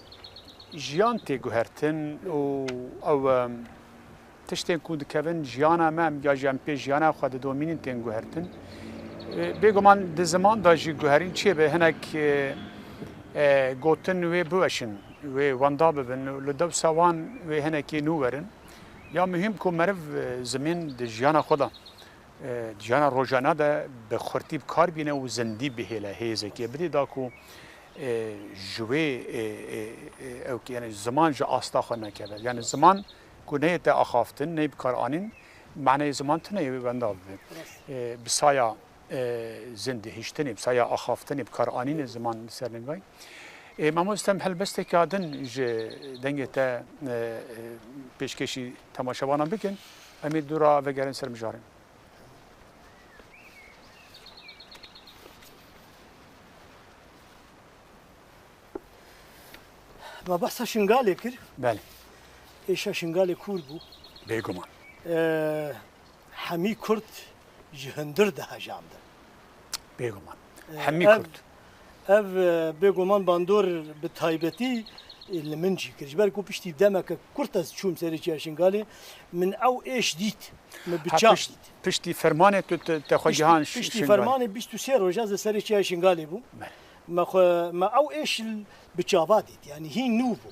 Jiyan tê guhertin û ew, em, tiştên ku dikevin jiyana me, em ya jî em pê jiyana xwe didomînin tên guhertin. E, bêguman di ziman de jî guherîn çêbe hinek, e, e, gotin wê biweşin, wê wenda bibin û li dewsa wan wê hinekî nû werin. Ya muhîm ku meriv, e, zimên di jiyana xwe de, e, jiyana rojane de bi xurtî bi kar bîne û zindî bihêle hêzekê bidê da ku, e, ji wê, e, e, e, ew ki, yani ziman ji asta xwe nekeve. Yani ziman ku neyê te axaftin, neyê bi kar anîn, maneyê ziman tune yê wê wenda bibe. Rast. E, bi saya, e, zindî hiştinê, bi saya axaftinê, bi kar anînê ziman li ser lingayî. Ê, mamoste, em helbestekî din ji dengê te, e, e, pêşkêşî temaşevanan bikin. Em ê dû re vegerin ser mijarê. Me behsa Şingalê kir. Belê. Êşa Şingalê kûr bû. Bêguman. E, hemî Kurd ji hundir dihejandin. Bêguman. E, Hemî ev, Kurd. Ev, e, bêguman bandor bi taybetî, e, li min jî kir. Ji ber ku piştî demeke kurt ez çûm serê çiya Şingalê, min ew êş dît, min bi Ha, çav pişt-, dît. Piştî fermanê tu te, te xwe Piştî, gihan ş-, piştî Şingalê. Fermanê bîst û sê roja ez li serê çiya Şingalê bûm. Belê. Me xwe, me ew êş l-, bi çava dît. Yanî hîn nû bû.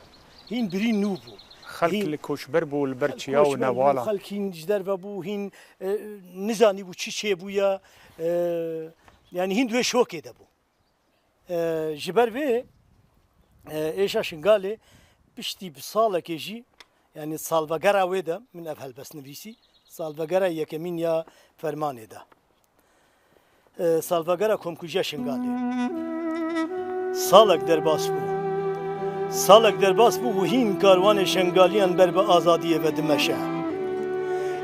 Hîn birî nû bû. Xelk Hîn li koçber bû, li ber çiya û koçber bû, newala. Xelk hîn ji derve bû, hîn, e, nizanî bû çi çêbûye. E, yanî hîn di wê şokê de bû. E, ji ber vê, e, êşa Şingalê piştî bi salekê jî, yanî salvegera wê de min ev helbest nivîsî, salvegera yekemîn ya fermanê de. E, salvegera komkujiya Şingalê. Salek derbas bû. Salek derbas bû û hîn karwanê Şingaliyan ber bi azadiyê ve dimeşe.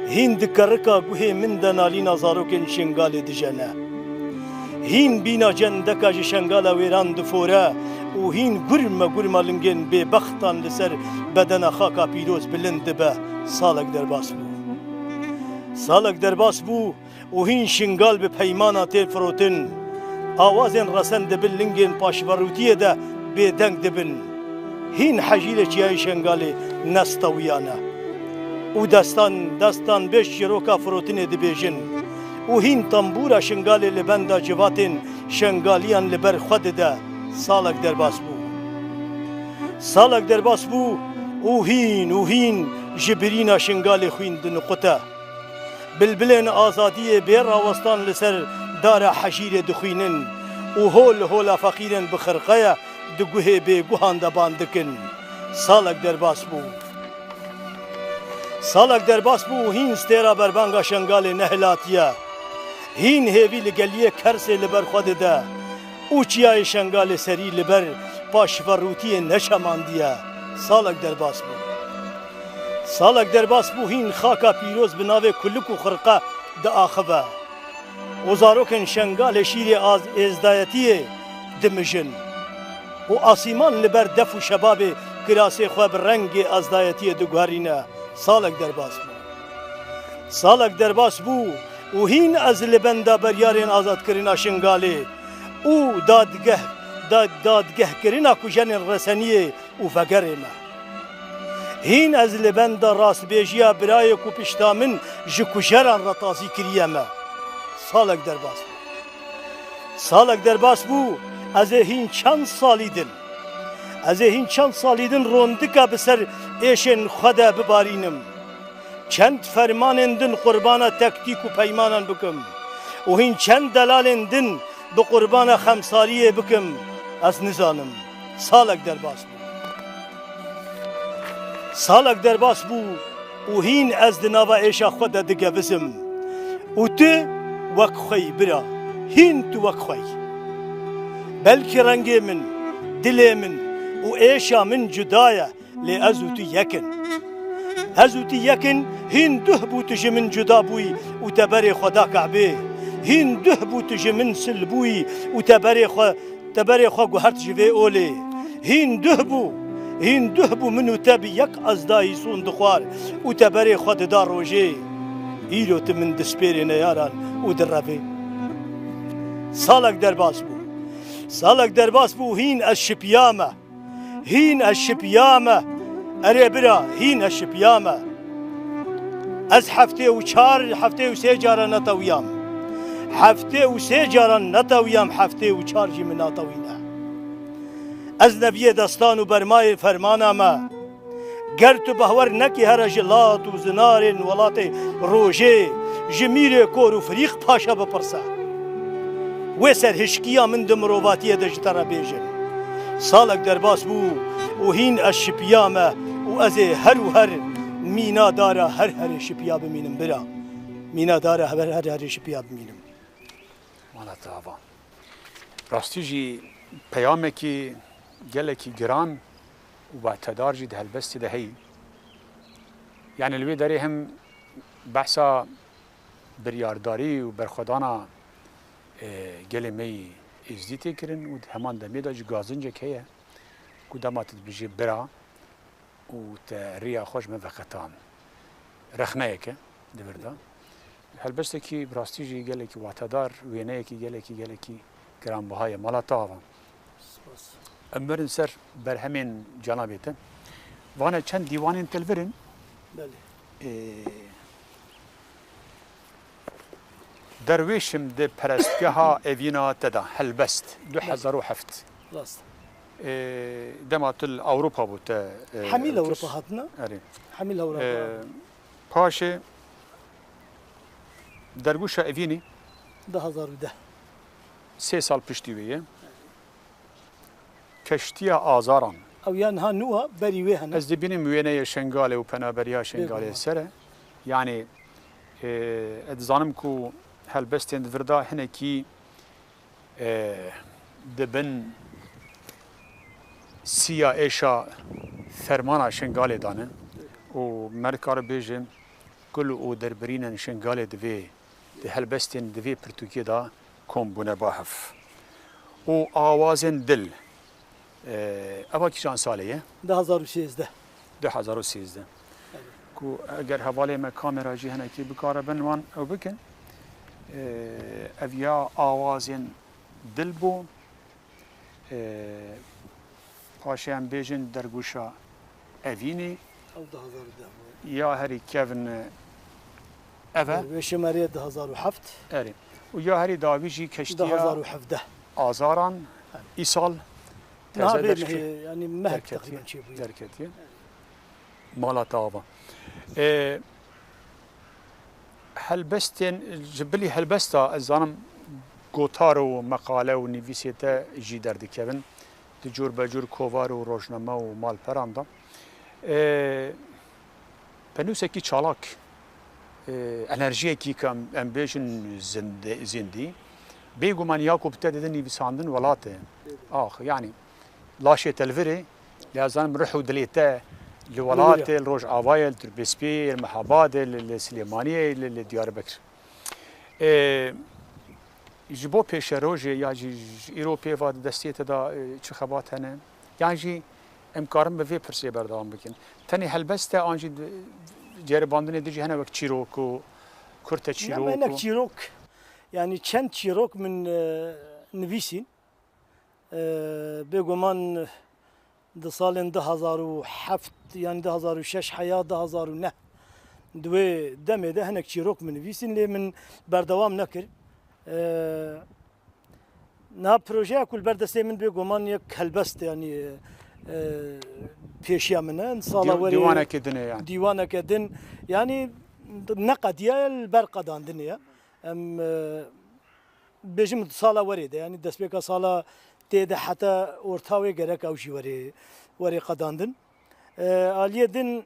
Hîn di kerika guhê min de nalîna zarokên Şingalê dijene. Hîn bîna cendeka ji Şengala wêran difore û hîn gurme gurma lingên bêbextan li ser bedena xaka pîroz bilind dibe. Salek derbas bû. Salek derbas bû û hîn Şingal bi peymana tên firotin. Awazên resen di bin lingên paşverûtiyê de bêdeng dibin. Hîn hejîrê çiyayê Şengalê nestewiyane û destan, destan bêş çîroka firotinê dibêjin û hîn tembûra Şingalê li benda civatên Şengaliyan li ber xwe dide. Salek derbas bû. Salek derbas bû û hîn û hîn ji birîna Şingalê xwîn diniqute. Bilbilên azadiyê bê rawestan li ser dara hejîrê dixwînin û hol hola feqîrên bi xirqe ye di guhê bêguhan de ban dikin. Salek derbas bû. Salek derbas bû û hîn stêra berbanga Şengalê nehilatiye. Hîn hêvî li geliyê Kersê li ber xwe dide û çiyayê Şengalê serî li ber paşverûtiyê neçemandiye. Salek derbas bû. Salek derbas bû hîn xaka pîroz bi navê kulik û xirqe diaxive û zarokên Şengalê şîrê az-, êzdayetiyê dimijin û asîman li ber def û şebabê kirasê xwe bi rengê azdayetiyê diguherîne. Salek derbas bû. Salek derbas bû û hîn ez li benda beryarên azadkirina Şingalê û dadgeh, da-, dadgehkirina kujenên reseniyê û vegerê me. Hîn ez li benda rastbêjiya birayê ku pişta min ji kujeran re tazî kiriye me. Salek derbas bû. Salek derbas bû, ez ê hîn çend salî din, ez ê hîn çend salî din rondika bi ser êşên xwe de bibarînim. Çend fermanên din qurbana tektîk û peymanan bikim û hîn çend delalên din bi qurbana xemsariyê bikim, ez nizanim. Salek derbas bû. Salek derbas bû û hîn ez di nava êşa xwe de digevizim. Û tu wek xwe yî bira, hîn tu wek xwe yî. Belkî rengê min, dilê min û êşa min cuda ye, lê ez û tu yek in. Ez û tu yek in, hîn duh bû tu ji min cuda bûyî û te berê xwe da Kabê. Hîn duh bû tu ji min sil bûyî û te berê xwe, te berê xwe guhert ji vê olê. Hîn duh bû, hîn duh bû min û te bi yek ezdayî sûn dixwar û te berê xwe dida rojê. Îro tu min dispêrê neyaran û direvê. Salek derbas bû. Salek derbas bû, hîn ez şipiya me. Hîn ez şipiya me. Erê bira, hîn ez şipiya me. Ez heftê û çar, heftê û sê cara netewiyam. Heftê û sê cara netewiyam, heftê û çar jî min natewîne. Ez neviyê destan û bermayê fermana me. Ger tu behwer nekî here ji lat û zinarên welatê rojê, ji Mîrê Kor û Firîq Paşa bipirse. Wê serhişkiya min di mirovatiyê de ji te re bêjin. Salek derbas bû û hîn ez şipiya me û ez ê her û her mînadara her herê şipiya bimînim bira. Mînadara her her herê şipiya bimînim. Mala te ava. Rastî jî peyamekî gelekî giran û watedar jî di helbestê de heyî. Yani li wê derê hem behsa biryardarî û berxwedana, e, gelê me yî êzdî tê kirin û di heman demê de jî gazincek heye ku dema tu dibêjî bira û te riya xwe ji min veqetan. Rexneyek e di vir de. Helbestekî bi rastî jî gelekî watedar, wêneyekî gelekî, gelekî giranbiha ye. Mala te ava. Spas. Em werin ser berhemên cenabê te. Vane çend dîwanên te li vir in. Belê. Ê, Derwêşim di perestgeha evîna te de, Helbest, Belê. du hezar û heft. Rast. Ê, dema tu li Ewropa bû te, ê, Hemî li tu Ewropa hatine. Erê. Hemî li Ewropa. Ê, paşê Dergûşa Evînî. Du hezar û deh. Sê sal piştî wê ye. Keştiya Azaran. Ew ya niha nû e, berî wê hene. Ez dibînim wêneyê Şengalê û penaberiya Şengalê Bêguman. ser e. Yanî, e, ez dizanim ku helbestên di vir de hinekî, e, di bin siya êşa fermana Şengalê de ne. Û me dikare bêje kul û derbirînên Şengalê divê di helbestên di vê pirtûkê de Kom bûne ba hev. Û awazên dil. E, eva kîjan salê ye? Du hezar û sêzdeh. Du hezar û sêzdeh. Ku eger hevalê me kamera jî hinekî bikaribin wan ew bikin. E, ev ya awazên dil bû. E, paşê em bêjin dergûşa evînî. Ew du hezar û deh bû. Ya herî kevn ev e. Wê şemerê du hezar û heft. Erê. Û ya herî dawî jî Du keştiya hezar û hevdeh. Azaran îsal Niha teze vê derketiye. mehê, yanî mehek Derketiye. Teqrîben çêbûye. Derketiye. Mala te ava. E, helbestên, ji bilî helbesta, ez zanim gotar û meqale û nivîsê te jî derdikevin. Di cûr be cûr kovar û rojname û malperan de. E, penûsekî çalak, e, enerjiyekî ke em, em bêjin zinde-, zindî. Bêguman ya ku bi te didin nivîsandin welat e. Ax, yanî laşê te li vir e, lê ez zanim ruh û dilê te li welat e, li Rojavayê, li Tirbêspiyê, li Mehabadê, li, li Silêmaniyê, li, li Diyarbekir. E, ji bo pêşerojê ya jî ji îro pê va di destê te de, e, çi xebat hene? Yan jî em karin bi vê pirsê berdewam bikin. Tenê helbest e an jî di-, ceribandinê din jî hene wek çîrok û kurte çîrok Henek û çîrok, yanî çend çîrok min e, nivîsîn. E, bêguman di salên du hezar û heft, yanî du hezar û şeş heya du hezar û neh di wê demê de hinek çîrok min nivîsîn, lê min berdewam nekir. E, niha projeya ku li ber destê min bêguman yek helbest, yanî, e, pêşiya min e. Sala Dî-, werê dîwanekê din e yanî. Dîwaneke din, yanî neqediye, li ber qedandinê ye. Em, e, bêjim sala werê de, yanî destpêka sala tê de heta orta wê gerek ew jî werê, werê qedandin. E, aliyê din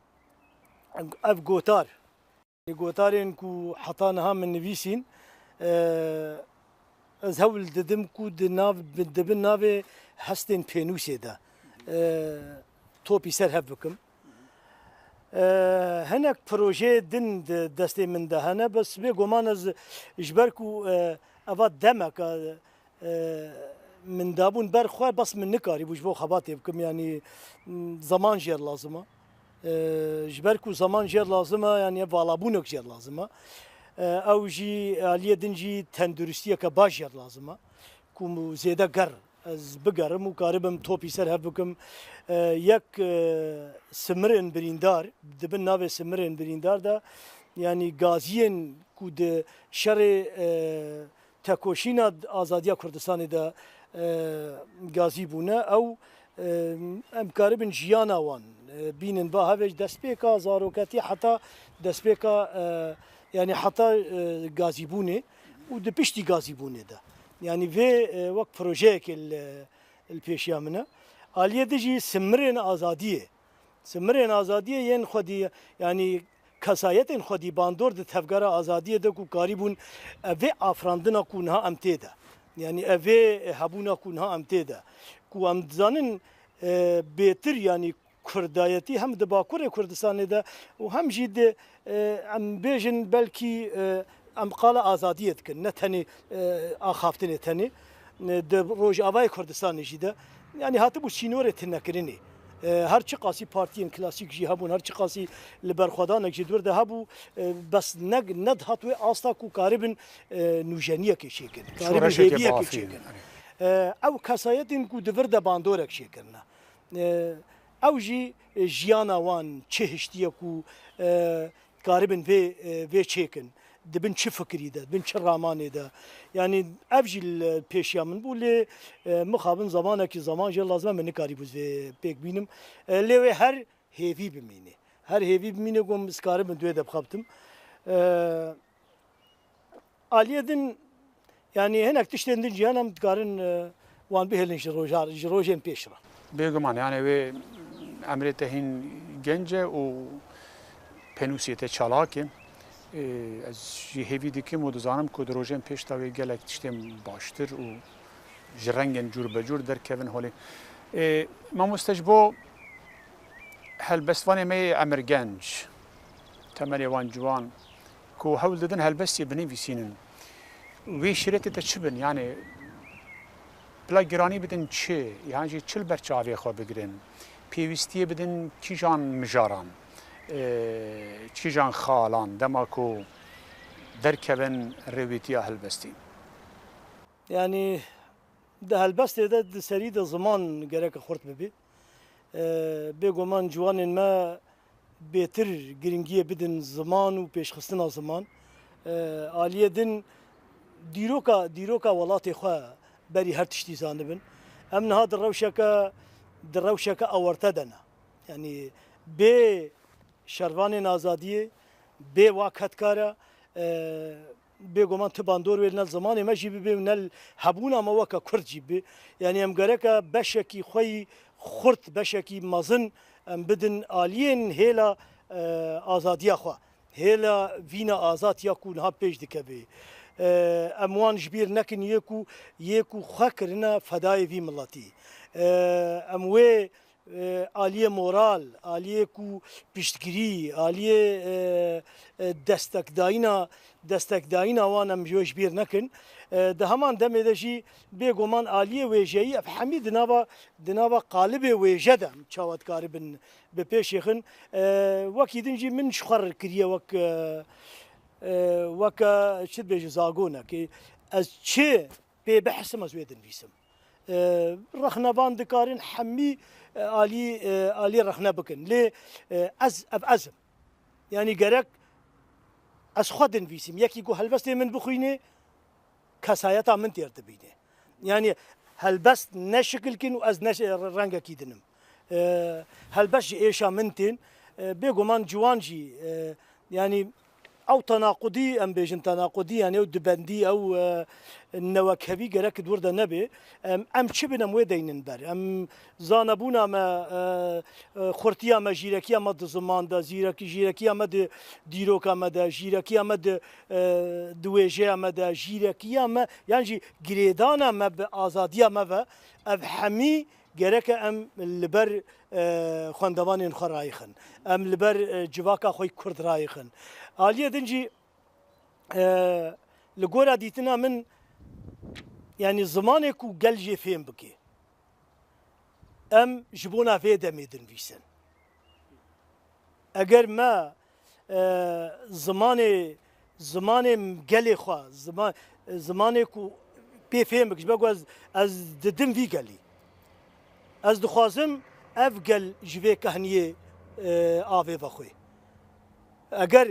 ev gotar, gotarên ku heta niha min nivîsîn, e, ez hewl didim ku di nav, di bin navê hestên pênûsê de, e, topî ser hev bikim. E, hinek projeyê din di destê min de hene, bes bêguman ez ji ber ku, e, eva demeka, e, min dabûn ber xwe, bes min nikarîbû ji bo xebatê bikim, yanî, m, zeman jêr lazim e. E, ji ber ku zeman jêr lazim e, yanî ev valabûnek jêr lazim e. E, ew jî aliyê din jî tenduristiyeke baş jêr lazim e. Ku zêde ger ez bigerim û karibim topî ser hev bikim. E, yek, e, simirên birîndar, di bin navê simirên birîndar de, yanî gaziyên ku di şerê, e, tekoşîna azadiya Kurdistanê de, e, gazî bûne, ew, e, em karibin jiyana wan, e, bînin va hevê ji destpêka zaroketî heta destpêka, e, yanî heta, e, gazîbûnê û di piştî gazîbûnê de. Yanî vê, e, wek projeyekê li, li pêşiya min e. Aliyê din jî simirên azadiyê, simirên azadiyê yên xwedî, yanî kesayetên xwedî bandor di tevgera azadiyê de ku karîbûn, e, vê afirandina ku niha em tê de, yanî ev vê hebûna ku niha em tê de, ku em dizanin, e, bêtir, yanî kurdayetî hem di Bakurê Kurdistanê de û hem jî di, e, em bêjin belkî, e, em qala azadiyê dikin, ne tenê, e, axaftinê tenê, e, di Rojavayê Kurdistanê jî de, yanî hatibû sînorê tunekirinê. E, her çiqasî partiyên klasîk jî hebûn, her çiqasî li berxwedanek jî di wir de hebû, e, bes ne, nedihat wê asta ku karibin, e, nûjeniyekê çêkin, karibin Şoreşekê hêviyekê bafî. çêkin. E, ew kesayetên ku di vir de bandorek çêkirine. E, ew jî, e, jiyana wan çi hiştiye ku, e, karibin vê, e, vê çêkin. Di bin çi fikirî de, di bin çi ramanê de. Yanî ev jî li pêşiya min bû, lê, e, mixabin zamanekî zaman jê lazim e, min nikarîbû vê pêk bînim. E, lê wê her hêvî bimîne. Her hêvî bimîne ku ez karibim di wê de bixebitim. E, Aliyê din, yanî hinek tiştên din jî hene, em dikarin, e, wan bihêlin ji rojar, ji rojên pêş re. Bêguman, yani wê emrê te hîn genc e û pênûsê te çalak e. Ê, ez jî hêvî dikim û dizanim ku di rojên pêş de wê gelek tiştên baştir û ji rengên cûr be cûr derkevin holê. Ê, mamoste, ji bo helbestvanê me yê emirgenc, temelê wan ciwan, ku hewl didin helbestê binivîsînin Wê şîretê te çi bin? Yani pila giranî bidin çi? Yan jî çi li ber çavê xwe bigirin? Pêwîstiyê bidin kîjan mijaran, e, kîjan xalan dema ku derkevin rêwîtiya helbestî? Yani di helbestê de di serî de ziman gereke xurt bibe. E, bêguman ciwanên me bêtir giringiyê bidin ziman û pêşxistina ziman. E, aliyê din dîroka, dîroka welatê xwe berî her tiştî zanibin. Em niha di rewşeke, di rewşeke awarte de ne. Yanî bê şervanên azadiyê, bê wa kedkara, e, bêguman ti bandor wê ne li zimanê me jî bibe û ne li hebûna me weke Kurd jî bibe. Yanî em gereke beşekî xwe yî xurt, beşekî mezin em bidin aliyên hêla, e, azadiya xwe. Hêla vîna azad ya ku niha pêş dikeve. E, em wan ji bîr nekin yê ku, yê ku xwe kirine fedayê vî miletî. E, em wê e, aliyê moral, aliyê ku piştgirî, aliyê, e, e, destekdayîna, destekdayîna wan em ji wê ji bîr nekin. E, di heman demê de jî bêguman aliyê wêjeyî ev hemî di nava, di nava qalibê wêje de em çawa dikaribin bi pêşê xin. E, wekî din jî min ji xwe re kiriye wek, e, e, weke çi dibêje zagonekê. Ez çi pê bihesim ez wê dinivîsim. E, rexnevan dikarin hemî, e, alî, e, alî rexne bikin. Lê, e, ez, ev ez im. Yanî gerek ez xwe dinivîsim. Yekî ku helbestê min bixwîne, kesayeta min têr dibîne. Yanî helbest ne şikil kin û ez ne rengekî din im. E, helbest ji êşa min tên. E, bêguman ciwan jî, e, yanî ew tenaqudî, em bêjin tenaqudî, yanî ew dibendî, ew, e, newekevî gerek di wir de nebe. Em, em çi bin, em wê deynin ber. Em zanebûna me, e, e, xurtiya me, jîrekiya me di ziman de, zîrek-, jîrekiya me di dîroka me de, jîrekiya me di, e, di wêjeya me de, jîrekiya me, yan jî girêdana me bi azadiya me ve, ev hemî gereke em li ber, e, xwendevanên xwe rayixin. Em li ber, e, civaka xwe yî Kurd rayixin. Aliyê din jî, e, li gora dîtina min, yanî zimanê ku gel jê fêm bike, em ji bona vê demê dinivîsin. Eger me, e, zimanê, zimanê gelê xwe, zima-, zimanê ku pê fêm bik, ji ber ku ez, ez didim vî gelî. Ez dixwazim ev gel ji vê kehniyê, e, avê vexwê. Eger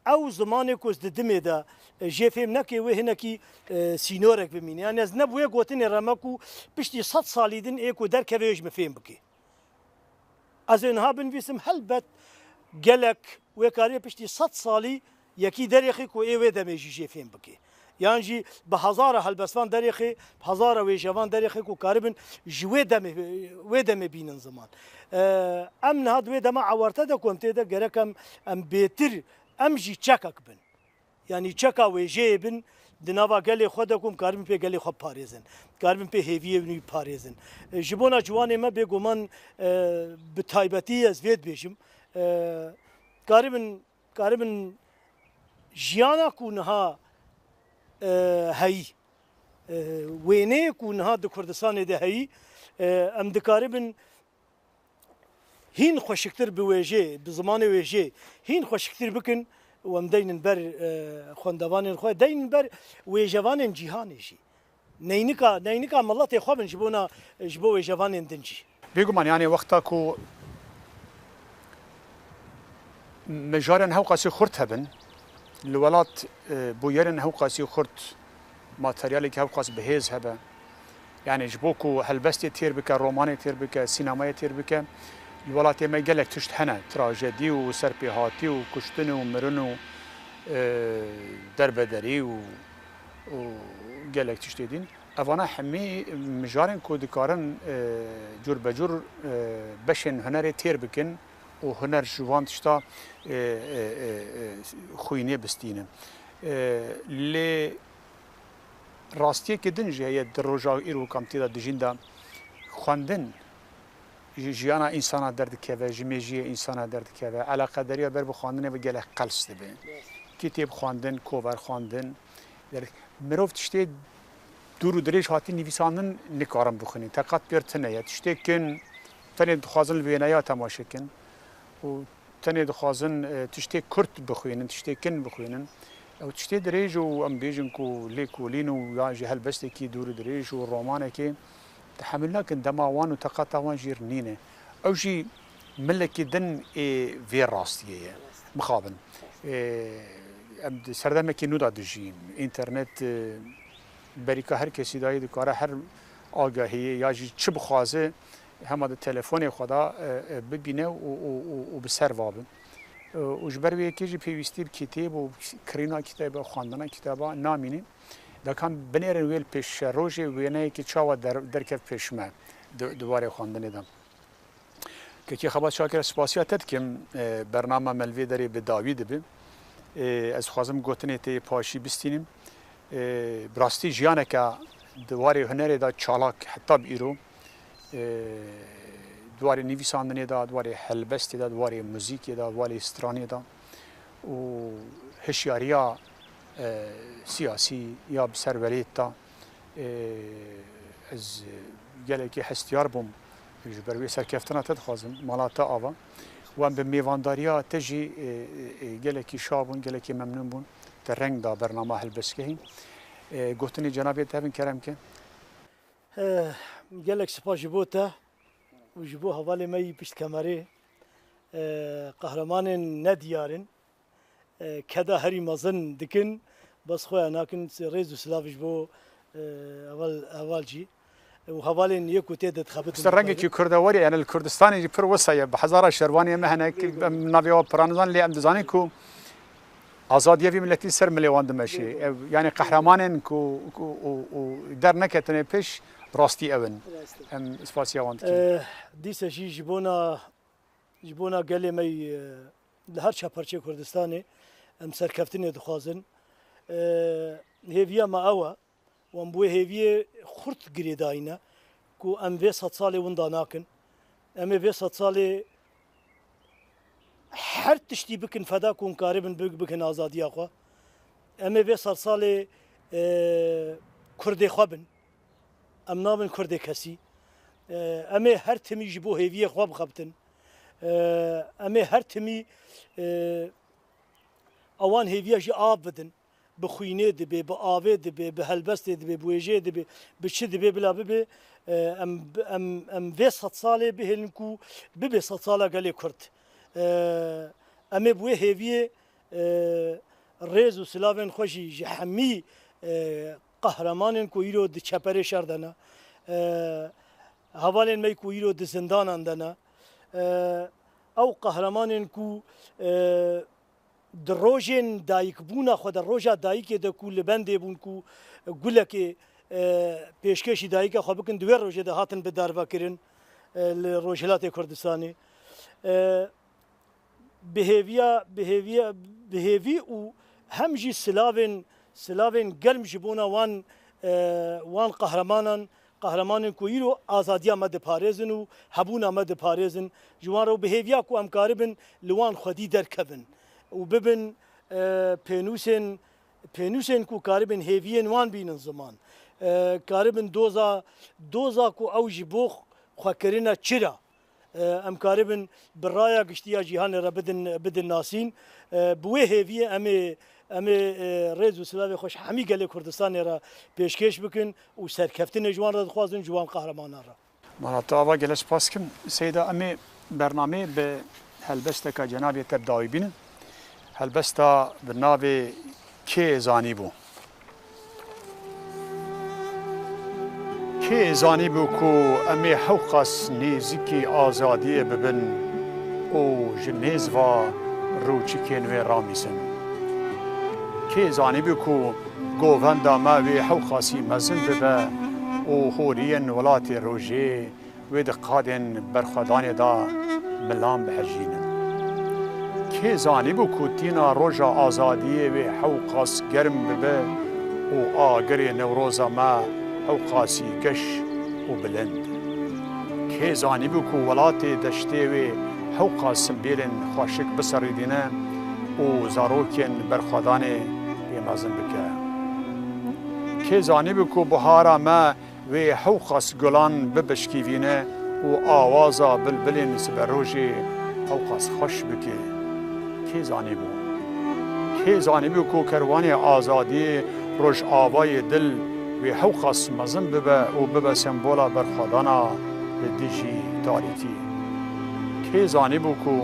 ew zimanê ku ez didimê de, e, jê fêm neke, wê hinekî, e, sînorek bimîne. Yani ez ne bi wê gotinê re me ku piştî sed salî din ê ku derkeve ê ji min fêm bike. Ez ê niha binivîsim, helbet gelek wê kariye piştî sed salî yekî derêxê ku ê wê demê jî jê fêm bike. Yan jî bi hezara helbestvan derêxê, bi hezara wêjevan derêxê ku karibin ji wê demê, wê demê bînin ziman. Ee, em niha di wê dema ewarte de ku em tê de gerek em, em bêtir, em jî çekek bin. Yanî çeka wêjeyê bin, di nava gelê xwe de ku em karibin pê gelê xwe biparêzin. Karibin pê hêviyê wî biparêzin. E, ji bona ciwanê me bêguman, e, bi taybetî ez vê dibêjim. E, karibin, karibin jiyana ku niha, e, heyî, e, wêneyê ku niha di Kurdistanê de heyî, e, em dikaribin hîn xweşiktir bi wêjê, bi zimanê wêjê, hîn xweşiktir bikin û em deynin ber, e, xwendevanên xwe, deynin ber wêjevanên cîhanê jî. Neynika, neynika miletê xwe bin ji bona, ji bo wêjevanên din jî. Bêguman, yani wexta ku mijarên hewqasî xurt hebin, li welat, e, bûyerên hewqasî xurt, materyalekî hewqas bihêz hebe, yani ji bo ku helbestê têr bike, romanê têr bike, sînemayê têr bike, li welatê me gelek tişt hene, trajedî û serpêhatî û kuştin û mirin û, e, derbederî û, û gelek tiştê din. Evana hemî mijarên ku dikarin, e, cur be cur, e, beşên hunerê têr bikin û huner ji van tişta, e, e, e, e, xwînê bistînin. E, lê rastiyeke din jî heye di roja îro ku em tê de dijîn de xwendin ji jiyana însana derdikeve, ji mêjiyê însana derdikeve. Eleqedariya ber bi xwendinê ve gelek qels dibe. Kitêb xwendin, kover xwendin, Der-, mirov tiştê dûr û dirêj hatî nivîsandin nikarin bixwînin. Teqat pêr tune ye. Tiştê kin tenê dixwazin li wêneya temaşe kin û tenê dixwazin, e, tiştê kurt bixwînin, tiştê kin bixwînin. Ew tiştê dirêj û em bêjin ku lêkolîn û yan jî helbestekî dûr û dirêj û romanekê tehemûl nakin, dema wan û teqata wan jî nîne. Ew jî milekî din ê vê rastiyê ye. Mixabin. Ê, em di serdemekî nû de dijîn. Înternet, e, berîka her kesî dayî dikare her agahiyê ya jî çi bixwaze hema di telefonê xwe de, e, e, bibîne û, û, û, û bi ser va bin. E, û ji ber wê yekê jî pêwîstî bi kitêb û kirîna kitêba, xwendina kitêba namîne. Dekan binêrin wê li pêşerojê wêneyekê çawa der-, derkev pêş me di, di warê xwendinê de. Kekê Xebat Şakir, ez spasiya te dikim. E, bernama me li vê derê bi dawî dibe. E, ez dixwazim gotinê te yê paşî bistînim. E, bi rastî jiyaneke di warê hunerê de çalak heta bi îro, e, di warê nivîsandinê de, di warê helbestê de, di warê muzîkê de, di warê stranê de û hişyariya, e, siyasî ya bi ser welêt de, e, ez gelekî hestiyar bûm. Ji ber wê serkeftina te dixwazim, mala te ava. Wan bi mêvandariya te jî, e, e, gelekî şa bûn, gelekî memnûn bûn. Te reng da bernama helbestgehî. E, gotinê cenabê te bin kerem ke. Eh, gelek spas ji bo te û ji bo hevalê me yî pişt kemerê. Eh, qehremanên nediyar in. Eh, keda herî mezin dikin, bes xwe ya nakin. Rêz û silav ji bo, eh, heval, heval jî û hevalên yê ku tê de dixebitin. Îşte rengekî kurdewarî, yani li Kurdistanê jî pir wisa ye. Bi hezara şervaniyê me hene, em navê wan pira nizan, lê em dizanin ku azadiya vî miletî ser milê wan dimeşê. Ev, yani qehremanên ku, ku, û, û derneketine pêş rastî ew in. Rastî. Em spasiya wan dikin. Eh, dîse jî ji bona, ji bona gelê me yî, eh, li her çar parçeyê Kurdistanê em serkeftinê dixwazin. Eh, hêviya me ew e. Wan bi wê hêviyê xurt girêdayî ne ku em vê sed salê winda nakin. Em ê vê sed salê her tiştî bikin feda ku hûn karibin bi-, bikin azadiya xwe. Em ê vê sed salê, e, kurdê xwe bin. Em nabin kurdê kesî. E, em ê her timî ji bo hêviyê xwe bixebitin. E, em ê her timî, e, ewan hêviya jî av bidin. Bi xwînê dibe, bi avê dibe, bi helbestê dibe, bi wêjeyê dibe, bi çi dibe bila bibe, e, em, em, em vê sed salê bihêlin ku bibe sed sala gelê Kurd. E, em ê bi wê hêviyê, e, rêz û silavên xwe jî ji hemî, e, qehremanên ku îro di çeperê şer de ne, e, hevalên me ku îro di zindanan de ne, e, ew qehremanên ku, e, di rojên dayikbûna xwe de, roja dayikê de ku li bendê bûn ku gulekê, e, pêşkêşî dayika xwe bikin, di wê rojê de hatin bi darvekirin, e, li Rojhilatê Kurdistanê. E, bi hêviya, bi hêviya, bi hêvî û hem jî silavên, silavên germ ji bona wan, e, wan qehremanan, qehremanên ku îro azadiya me diparêzin û hebûna me diparêzin, ji wan re û bi hêviya ku em karibin li wan xwedî derkevin û bibin, e, pênûsên, pênûsên ku karibin hêviyên wan bînin ziman. E, karibin doza, doza ku ew ji bo xwe kirine çira. E, em karibin bi raya giştî ya cîhanê re bidin, bidin nasîn. E, bi wê hêviyê em ê, em ê, e, rêz û silavê xwe ji hemî gelê Kurdistanê re pêşkêş bikin û serkeftinê ji wan re dixwazin, ji wan qehremanan re. Mala te ava, gelek spas kim. Seyda, em ê bernameyê bi helbesteka cenabê te bi dawî bînin. Helbesta bi navê Kê zanîbû? Kê zanîbû ku em ê hewqas nêzîkî azadiyê bibin û ji nêz ve rûçikên wê ramîsin? Kê zanîbû ku govenda me wê hewqasî mezin bibe û horiyên welatê rojê wê di qadên berxwedanê de milan bihejînin? Kê zanîbû ku tîna roja azadiyê wê hewqas germ bibe û agirê Newroza me hewqasî geş û bilind? Kê zanîbû ku welatê deştê wê hewqas simbêlên xweşik biserîdîne û zarokên berxwedanê pê mezin bike? Kê zanîbû ku bihara me wê hewqas gulan bibişkîvîne û awaza bilbilên siberojê hewqas xweş bike? Kê zanîbû? Kê zanîbû ku kerwanê azadiyê Rojavayê Dil wê hewqas mezin bibe û bibe sembola berxwedana li dijî tarîtî? Kê zanîbû ku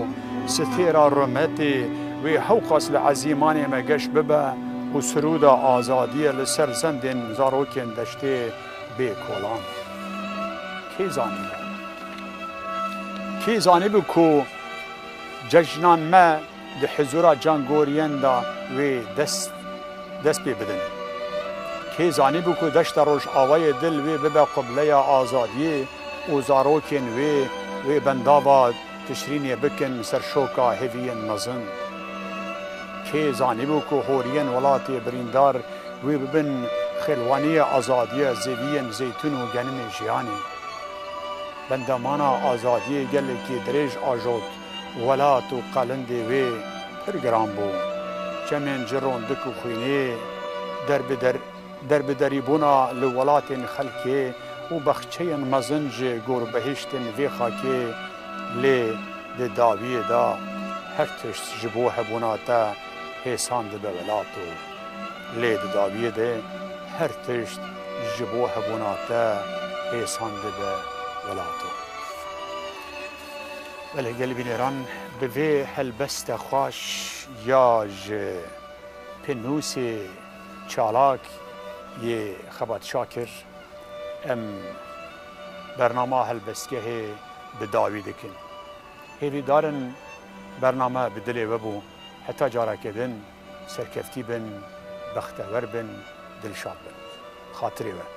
sitêra rûmetê wê hewqas li ezîmanê me geş bibe û sirûda azadiyê li ser zendên zarokên deştê bê kolan? Kê zanîbû? Kê zanîbû ku cejnan me di hizûra cangoriyan de wê dest, dest pê bidin? Kê zanîbû ku deşta Rojavayê Dil wê bibe qubleya azadiyê û zarokên wê, wê bendava Tişrînê bikin ser şoka hêviyên mezin? Kê zanîbû ku horiyên welatê birîndar wê bibin xêlwaniyê azadiyê zeviyên zeytûn û genimê jiyanê? Bendamana azadiyê gelekî dirêj ajot, welat û qalindê wê pir giran bû. Çemên ji rondik û xwînê derbider-, derbiderîbûna li welatên xelkê û baxçeyên mezin ji gorbihiştên vê xakê, lê di dawiyê de her tişt ji bo hebûna te hêsan dibe welato. Lê di dawiyê de her tişt ji bo hebûna te hêsan dibe welato. Belê gelî bîneran, bi vê helbesta xweş ya ji pênûsê çalak yê Xebat Şakir, em bernama helbestgehê bi dawî dikin. Hêvîdar in bername bi dilê we bû. Heta careke din, serkeftî bin, bextewer bin, dilşad bin. Xatirê we.